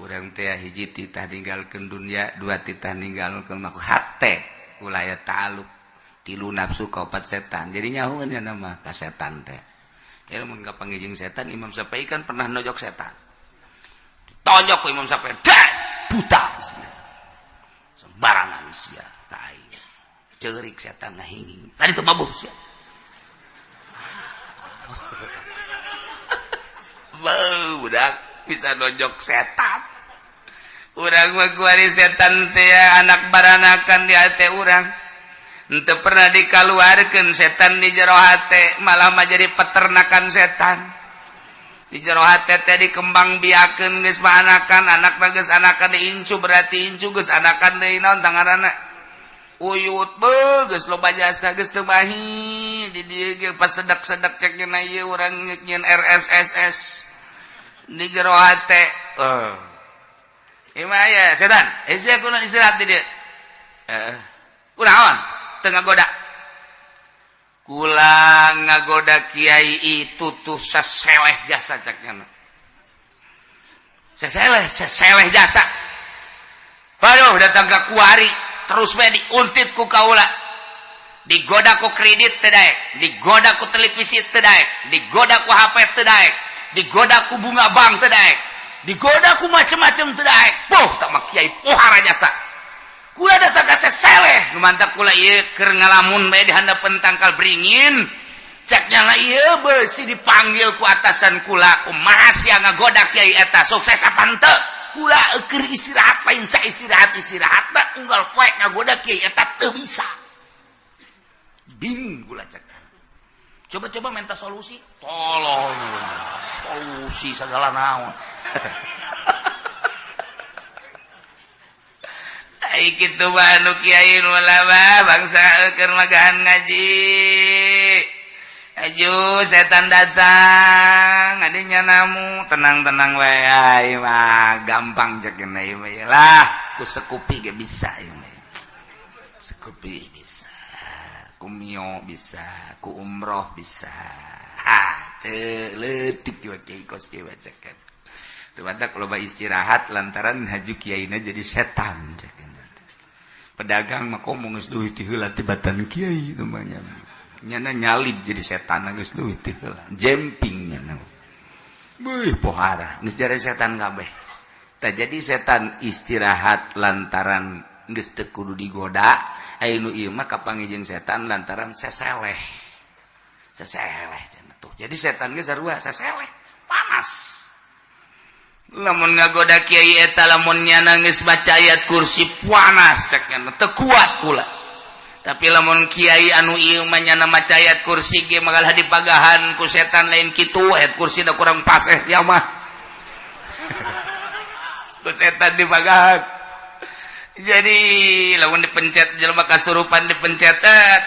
Urang teh hiji titah ninggalkeun dunia, dua titah ninggalkeun makhluk, hate ulah aya ta'aluk, tilu nafsu ka opat setan. Jadi nyahoeun nya mah ka setan teh. Jadi mun kapanggih jeung setan, Imam Syafi'i kan pernah nojok setan. Tonjok ku Imam Syafi'i, dah buta. Sembarangan sia, tai. Ceurik setan ngahinging. Tadi tuh mabuk sia. Beuh, budak bisa nojok setan. Urang mah kuari setan teh anak baranakan di hate urang. Henteu pernah dikaluarkeun setan di jero hate, malah mah jadi peternakan setan. Di jero hate teh dikembang biakeun geus mah anakan, anak mah geus anakan diincu berarti incu geus anakan deui naon tangaranna. Uyut beuh geus loba jasa geus teu bahi di dieu ge pas sedak-sedak cek nya ieu urang nyeun RSSS di jero hate. Ieu mah aya setan. Eh sia kunaon istirahat di dieu? Heeh. Kunaon? Teu ngagoda. Kula ngagoda kiai itu tuh saseleh jasa cek nya. Saseleh, saseleh jasa. Baru datang ke kuari terus we diuntit ku kaula. Digoda ku kredit teu daek, digoda ku televisi teu daek, digoda ku HP teu daek, digoda ku bunga bank teu daek, digoda ku macem-macem teu daek. Poh tak mah kiai pohara jasa. Kula datang ka seseleh, nu mantak kula ieu keur ngalamun bae di handapeun tangkal beringin. Cek nyala ieu beusi dipanggil ku atasan kula, kumaha sia ngagoda kiai eta sukses kapan teu? Kula keur istirahat lain sa istirahat teh unggal poe ngagoda kiai eta teu bisa. Bing kula cek. Coba-coba minta solusi, tolong solusi segala naon. Ai kitu mah anu kiai nu lama bangsa keur magahan ngaji. Aju setan datang adinya namu tenang-tenang wae ai mah gampang cek ieu mah lah ku sekupi ge bisa ieu mah. Sekupi bisa, ku mio bisa, ku umroh bisa. Ha, leutik kieu kiai kos kieu cek. Teu batak loba istirahat lantaran haju kiaina jadi setan cek. Pedagang mah komo geus leuwih ti heula tibatan kiai teh mah nya. Nyana nyalib jadi setan geus leuwih ti heula. Jemping nyana. Beuh pohara geus jadi setan kabeh. Tah jadi setan istirahat lantaran geus teu kudu digoda, aya nu ieu mah kapanggih jeung setan lantaran seseleh. Seseleh cenah tuh. Jadi setan geus sarua seseleh, panas. Lamun ngagoda kiai eta lamun nyana geus baca ayat kursi panas cek nyana teu kuat kula. Tapi lamun kiai anu ieu mah nyana maca ayat kursi ge magalah dipagahan ku setan lain kitu ayat kursi da kurang paseh sia mah. Ku setan dipagahan. Jadi lamun dipencet jelema kasurupan dipencet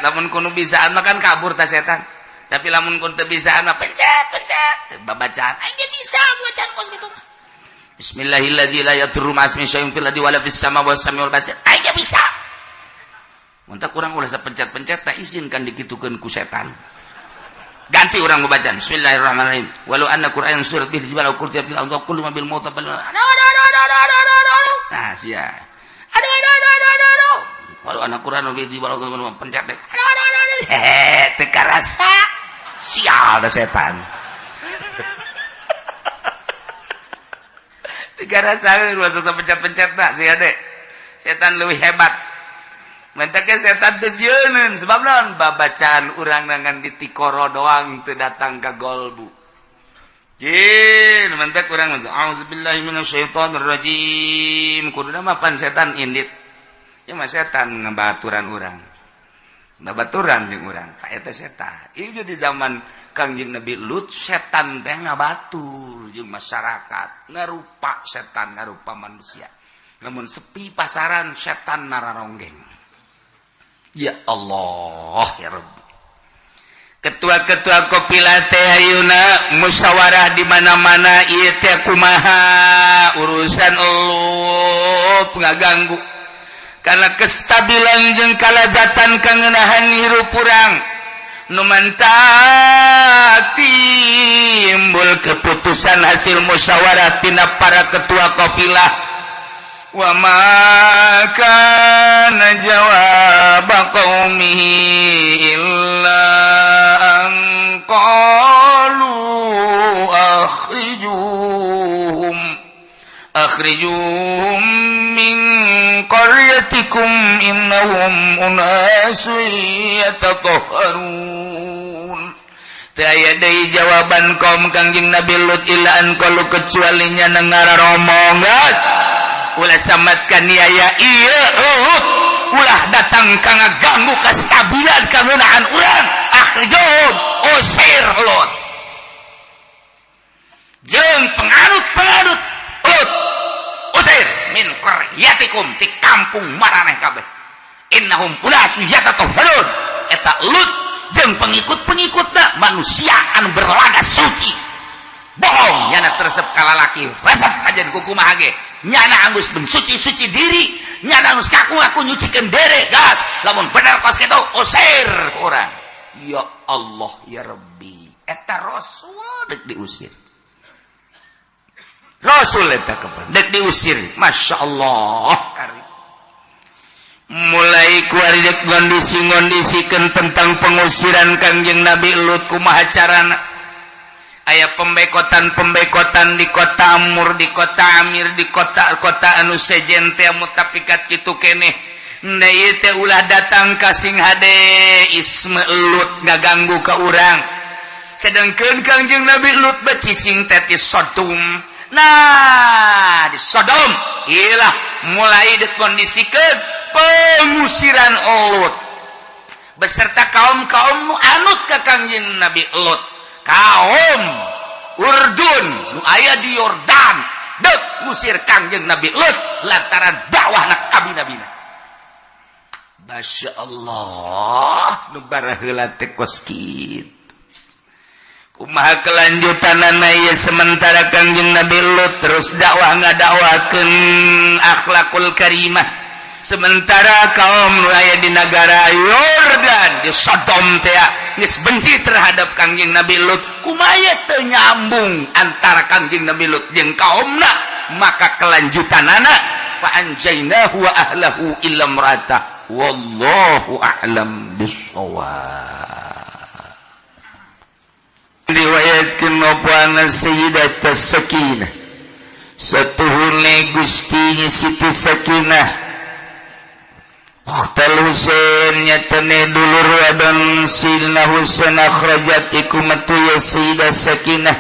lamun kudu bisaan mah kan kabur ta setan. Tapi lamun kun teu bisaan mah pencet pencet babacaan aing ge bisa bacaan kos kitu. Bismillahirrahmanirrahim la yadurru ma'asmi syai'un fil ardi wala fis sama was samiul basir. Aing ge bisa. Mun teh kurang ulah sapencet-pencet teh izinkan dikitukeun ku setan. Ganti urang babacaan Bismillahirrahmanirrahim. Walau anna Qur'an surat bil jibal qurtiya bil ardi kullu ma bil mauta bal. Nah, sia. Aduh aduh aduh aduh aduh aduh. Walau anna Qur'an bil jibal pencet teh. Aduh aduh aduh aduh. Hehe, teu karasa. Sial da setan. Tiga rasa masuk pencet-pencet tak sih adek. Setan lebih hebat. Mentaknya setan teu sieun sebab naon babacaan urang nangan di tikoro doang teu datang ka golbu. Jin mentak urang auzubillahi minasyaitonir rajim. Kuduna mah pan setan indit. Ya mah setan ngabaturan urang. Ngabaturan jeung urang. Ka eta setan. Ieu di zaman Kangjeng Nabi Lut setan teh ngabatur jeung masyarakat, ngarupa setan, ngarupa manusia. Namun sepi pasaran setan nararonggeng. Ya Allah ya Rabbi. Ketua-ketua qafilah teh ayeuna musyawarah di mana-mana, ieu teh kumaha urusan Lut ngaganggu karena kestabilan jeung kalazatan kangenahan hirup urang. Nu mantak timbul keputusan hasil musyawarah tina para ketua qafilah. Wa ma kana jawab qaumihi illa an qalu akhrijuhum akhrijuhum min qaryatikum innahum unasun yatatahharun. Teu aya deui jawaban kaum Kangjeng Nabi Lut illa an qalu, kecuali nya ngararomong, geus ulah samat kaniaya ieu, ulah datang ka ngaganggu kestabilan kangeunaan urang. Akhrijuhum, usir Lut jeung penganut-penganut Lut, usir min qaryatikum, ti kampung maraneh kabeh. Innahum unasun yatatahharun, eta Lut jeung pengikut-pengikutna manusia anu berlaga suci, bohong. Nyana teresep kalalaki, resep kajian kukumaha ge nyana anggus mensuci-suci diri, nyana anggus kaku-ngaku nyucikeun dere. Gas, lamun bener kos kitu, usir urang. Ya Allah ya Rabbi, eta Rasul dek diusir. Rasul eta kapan dek diusir. Masya Allah, mulai kuari dek ngondisi-ngondisikan tentang pengusiran Kangjeng Nabi Lut, kumaha carana. Aya pembekotan-pembekotan di kota Amur, di kota Amir, di kota-kota anu sejen teh mutafikat kitu keneh. Nah, ieu teh ulah datang ka sing hade Isme Lut ngaganggu ka urang. Sedangkan Kangjeng Nabi Lut becicing teh di Sodom. Nah, di Sodom ilah mulai dikondisikan pengusiran Lut beserta kaum-kaum nu anut ka Kangjeng Nabi Lut. Kaum Urdun nu aya di Yordan dek ngusir Kangjeng Nabi Lut lantaran dakwah nak nabi-nabina. Masya Allah, nu baraheula teh kos kitu. Kumaha kelanjutanana ieu? Sementara Kangjeng Nabi Lut terus dakwah, ngadakwakeun akhlakul karimah, sementara kaum nu aya di negara Yordan, di Sodom teh geus benci terhadap Kangjeng Nabi Lut. Kumaha teu nyambung antara Kangjeng Nabi Lut jeung kaumna? Maka kelanjutanana fa anjainahu wa ahlahu illa imra'atah, wallahu a'lam bissawab. Riwayatkeun apa anna Sayyidat Sakinah, satuhune Gusti Siti Sakinah ukhtal Husain, nyatane dulur wadon Sayyidina Husain, akhrajat, iku metu ya Sayyidah Sakinah,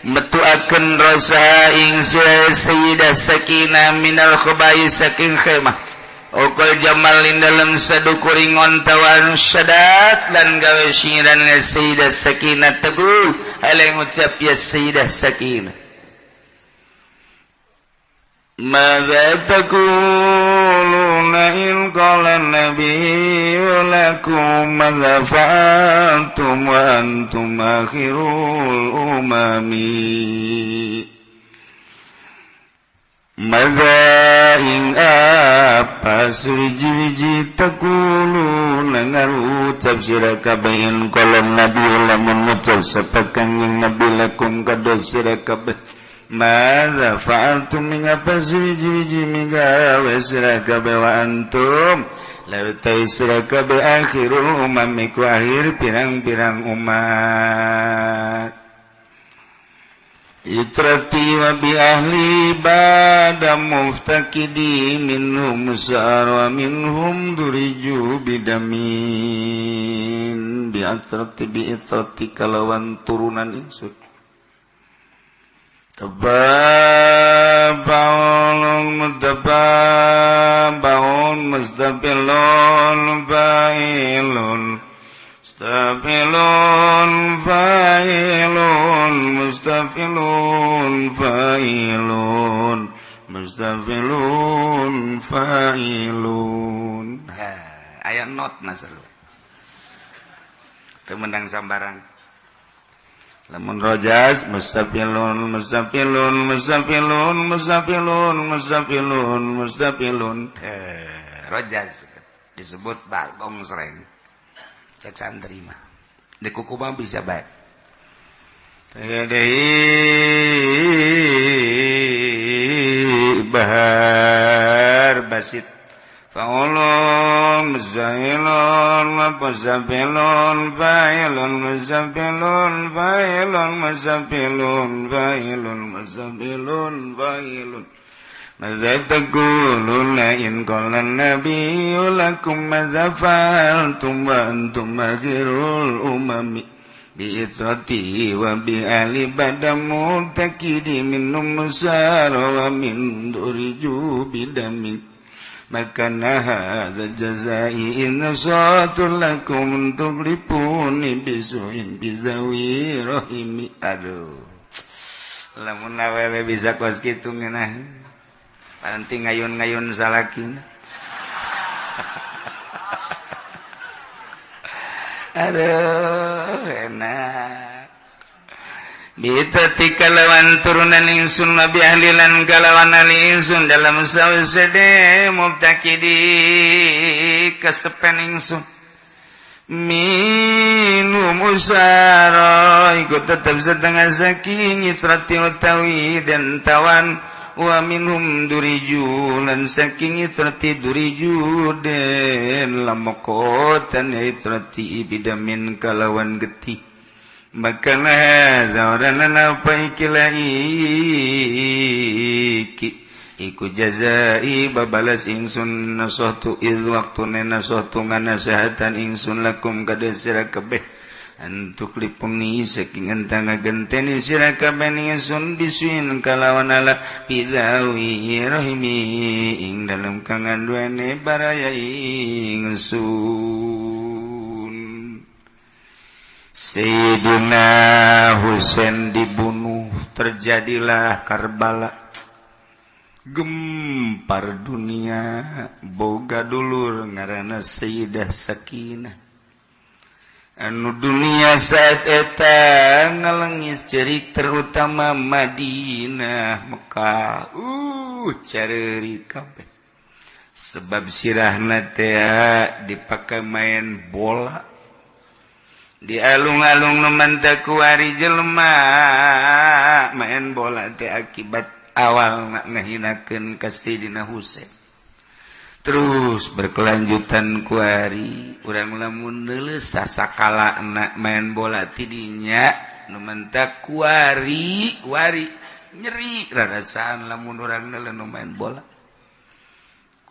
metu akan rasa ing Sayyidah Sakinah minal khabai, saking khemah. Okol jamal in dalam sadukuring ontawan syadat lan gawe syiran ya Sayyidah Sakinah teguh ale ngucap ya Sayyidah Sakinah. ماذا تقولون إن قال النبي لكم ماذا فعلتم وأنتم آخر الأمم؟ ماذا ing apa suwiji-wiji taquluna ngarucap sira kabeh in qala nabi, lamun ngucap sapa Kangjeng Nabi lakum kado sira kabeh madza fa'altum ing apa suwiji-wiji migawe sira kabeh wa antum lautai sira kabeh akhirul umam, iku akhir pirang-pirang umat. Itrati wa bi ahli bada muftakidi minhum sar wa minhum duriju bidamin bi atrati bi itrati kalawan turunan insun tababaun mutababaun mustaqilun fa'ilun mustafilun fa'ilun mustafilun fa'ilun mustafilun fa'ilun. Aya not masalah. Teu meunang sambarang. Lamun rojaz mustafilun mustafilun mustafilun mustafilun mustafilun mustafilun, eh, rojaz disebut bagong sereng cek santri mah. Di kuku mah bisa baik deui. Bahar basit faulun muzailun mustafilun fa'ilun mustafilun fa'ilun mustafilun fa'ilun mustafilun fa'ilun. ماذا تقولون إن قال النبي لكم ماذا فعلتم وأنتم خير الأمم بعترتي وبأهل بدر مبتكد منهم مسار ومن درجوا بدم ما كان هذا جزائي إن نصحت لكم تخلفوني بسوء بذوي رحمي. Aduh, lamun awewe bisa kos kitu ngeunah, paranti ngayun-ngayun salakina. Aduh, enak. Bitati kalawan turunan ingsun nabi ahlilan kalawan ahli ingsun dalam sawsede mubtakidi kesepen ingsun minum usara ikut tetap setengah saking itrati utawi dan tawan wa minhum duriju lan saking itrati duriju den lamokotan itrati bidamin kalawan getih. Maka hadza apa ikilah iki iku jazai babalas ingsun nasahtu iz waktune nasahtu nganasehatan ingsun lakum kada sira kabeh antuk lipuni saking entang ngagenteni sira kabeh ingsun bisuin kalawan ala bidawi rahimi ing dalem kang anduene baraya ingsun. Sayyidina Husain dibunuh, terjadilah Karbala, gempar dunia. Boga dulur ngaranna Sayyidah Sakinah anu dunia saat eta ngalengis cerik, terutama Madinah, Mekah, careurik kabeh sebab sirahna teh dipakai main bola di alung-alung. Nu mantak kuari jelema main bola teh akibat awal ngahinakeun ka Sayyidina Husain, terus berkelanjutan. Kuari urang lamun neuleuh sasakala anak main bola tidinya, nu mantak kuari kuari nyeri rarasaan lamun urang neuleuh nu main bola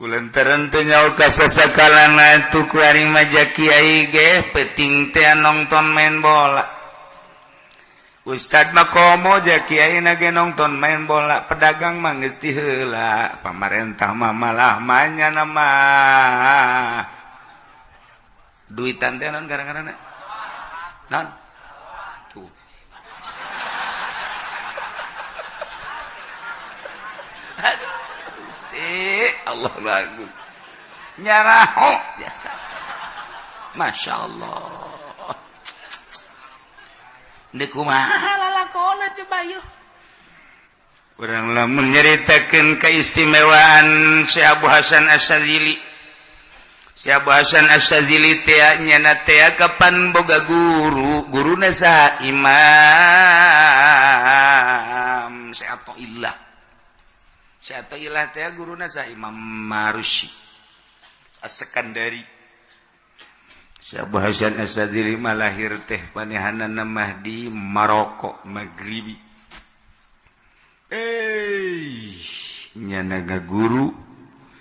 kulantaran teu nyaho ka sasakalana tu. Kuari maja kiai ge penting teh nonton main bola, Ustad mah komo ja kiai na ge nonton main bola, pedagang mah geus ti heula, pamarentah mah malah manya nama duitan teh naon gara-garana naon tuh. Aduh Gusti Allah, lagu nyaraho biasa. Masya Allah. Deuk kumaha lalakona coba yeuh. Urang lamun nyaritakeun keistimewaan Syekh Abu Hasan Asy-Syadzili. Syekh Abu Hasan Asy-Syadzili teh nyana teh kapan boga guru, guruna saha? Imam Syekh Athaillah. Syekh Athaillah teh guruna saha? Imam Marusi As-Sekandari. Syekh Abu Hasan Asy-Syadzili mah lahir teh panehanana mah di Maroko Maghribi. Eh, nyana ngaguru,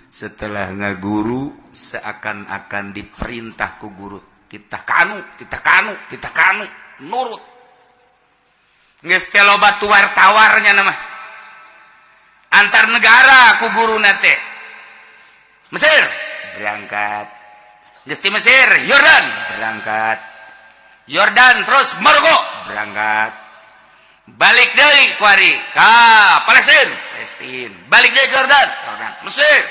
setelah ngaguru seakan-akan diperintah ku guru, kita kanu, kita kanu, kita kanu, nurut. Geus teh loba tuar-tawarnya nama antar negara ku guruna teh. Mesir berangkat, geus ti Mesir Yordan berangkat, Yordan terus Maroko berangkat, balik deui kuari ka Palestina, Palestina balik deui Jordan, Jordan Mesir,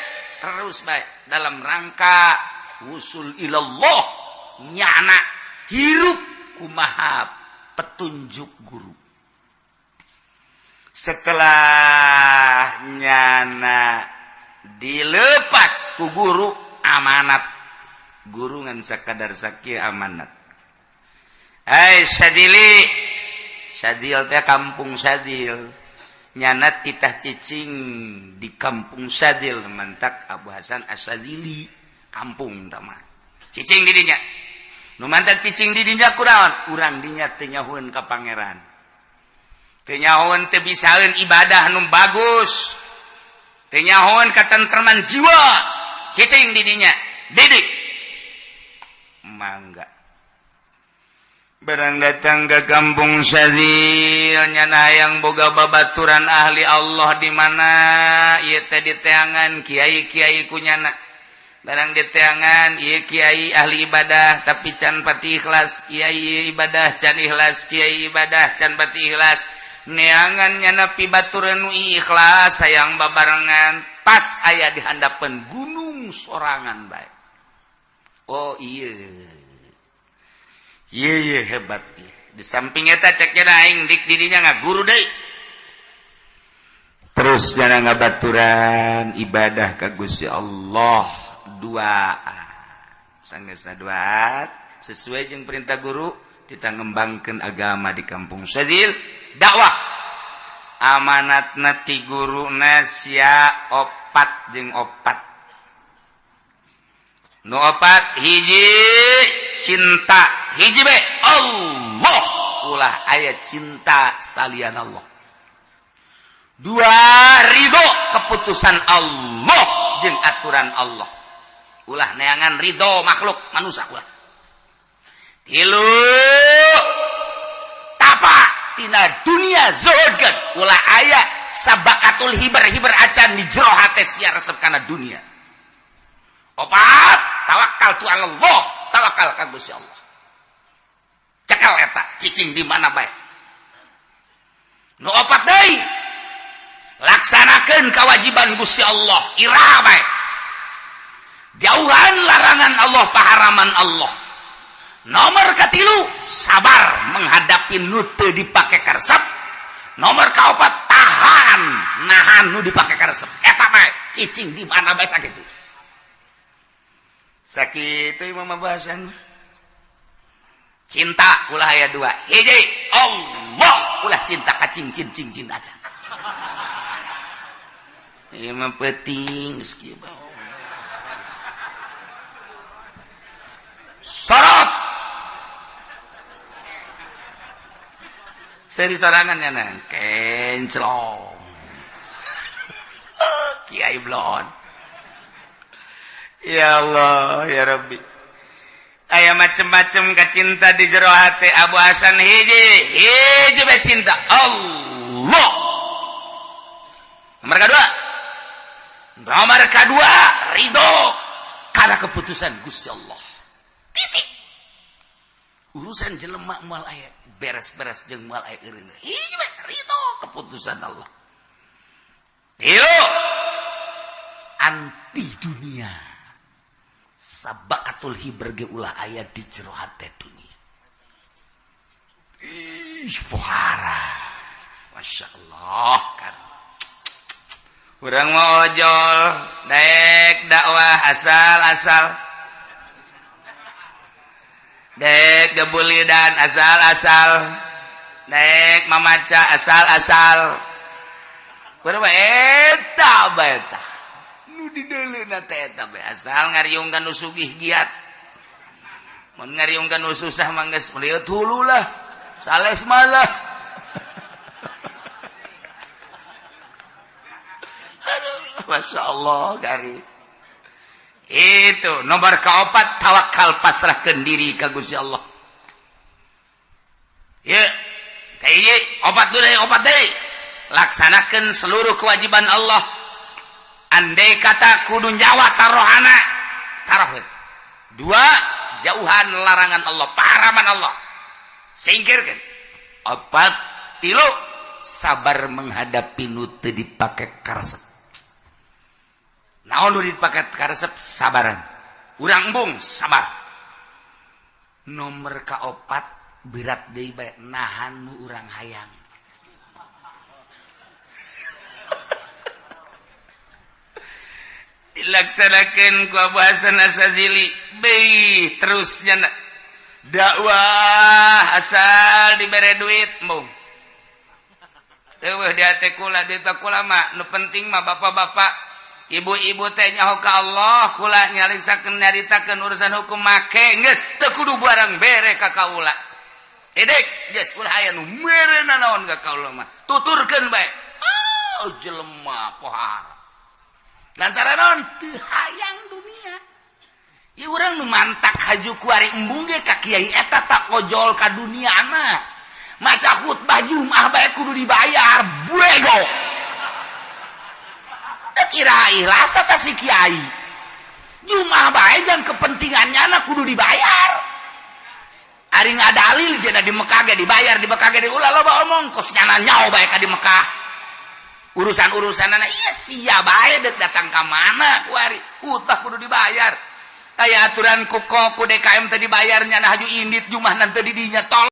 terus baik dalam rangka wusul ilallah. Nyana hirup Kumaha petunjuk guru. Setelah nyana dilepas ku guru, amanat guru ngan sakadar sakieu amanat. Hai Sadili, Sadil teh kampung Sadil, nyana titah cicing di kampung Sadil, mantak Abu Hasan Asadili kampung tama cicing di dinya. Nu mantak cicing di dinya kunaon? Urang dinya teu nyahoeun ka pangeran, teu nyahoeun, teu bisaeun ibadah nu bagus, teu nyahoeun katentreman jiwa. Cicing di dinya, didik mangga. Barang datang ke kampung Sadil, nyana hayang boga babaturan ahli Allah di mana ieu teh, diteangan kiai-kiai ku nyana. Barang diteangan, ieu kiai ahli ibadah tapi can pati ikhlas, kiai ibadah can ikhlas, kiai ibadah can pati ikhlas. Neangan nyana pibaturan nu ikhlas, hayang babarengan. Pas aya di handapeun gunung sorangan bae. Oh iya iya iya, hebat ieu. Di samping eta cek aing dik didinya ngaguru deui. Terus jangan ngabaturan ibadah ka Gusti Allah, dua sanggeusna dua sesuai jeung perintah guru, kita ngembangkan agama di kampung Sadil, dakwah. Amanatna ti guru sia opat jeung opat. Nu opat, hiji cinta hiji be Allah, ulah aya cinta salian Allah. Dua, ridho keputusan Allah jeung aturan Allah, ulah neangan ridho makhluk manusia, ulah. Tilu, tapa tina dunia, zuhudkeun, ulah aya sabakatul hiber-hiber acan di jero hate sia resep kana dunia. Opat, tawakal tu Allah, tawakal ka Gusti Allah. Cekal eta cicing di mana bae. Nu opat deui, laksanakeun kewajiban Gusti Allah iraha bae, jauhan larangan Allah, paharaman Allah. Nomor katilu, sabar menghadapi nu teu dipake karesep. Nomor kaopat, tahan nahan nu dipake karesep. Eta bae cicing di mana bae. Sakitu sakitu imam bahasan. Cinta ulah aya dua, hiji Allah, ulah cinta ka cincin cincin aja. Ieu mah penting geus kieu bae. Sorot seri sorangan nya kenclong Kiai blon. Ya Allah ya Rabbi, aya macem-macem kacinta di jero hati Abu Hasan. Hiji hiji bae, cinta Allah. Nomor kedua, nomor kedua, ridho karena keputusan Gusti Allah, titik. Urusan jelema moal aya beres-beres jeung moal aya eureun. Hiji bae, ridho keputusan Allah. Tilu, anti dunia, sabakatul hiber ge ulah aya di jero hate dunia. Ih, pohara, Masya Allah. Kan urang mau ojol daek dakwah asal-asal, dek gebulidan asal-asal, dek mamaca asal-asal. Urang mah eta bae tah nu dideuleuna teh, eta bae, asal ngariungkeun nu sugih giat. Mun ngariungkeun nu susah mah geus meliut hulu lah, sales malah. Aduh, Masya Allah gari itu. Nomor keempat, tawakal, pasrahkan diri ka Gusti Allah. Ya kayak opat dulu, opat deh, laksanakan seluruh kewajiban Allah. Andai kata kudu nyawa tarohana, taroh. Dua, jauhan larangan Allah, paharaman Allah, singkirkan. Opat, tilu, sabar menghadapi nu teu dipake karesep. Naon nu dipake karesep, sabaran. Urang embung, sabar. Nomor kaopat. Berat deui bae nahan nu urang hayang. Dilaksanakeun ku Abu Hasan Asy-Syadzili beuh terusnya dakwah asal dibere duit mung eueuh di hate kula duit kula mah. Nu penting mah bapak-bapak, ibu-ibu teh nyaho ka Allah. Kula nyarisakeun, nyaritakeun urusan hukum make geus teu kudu barang bere ka kaula. Edek geus, ulah aya nu mere nanaon ka kaula mah, tuturkeun bae. Oh, jelema pohara lantaran naon? Teu hayang dunia. Ieu urang nu mantak haju kuari embung ge ka kiai eta tak kojol ka dunia na. Maca khutbah Jumat bae kudu dibayar, bego. Teu kira ikhlas eta si kiai. Jumat bae jang kepentingannya na kudu dibayar. Ari ngadalil cenah di Mekah ge dibayar, di Mekah ge ulah loba omong, kos nyana nyaho bae ka di Mekah. Urusan-urusanana iya sia bae dek datang ka mana kuari khutbah kudu dibayar. Aya aturan ku ku DKM tadi bayarnya, nah haju indit Jumat nanti di dinya tolong.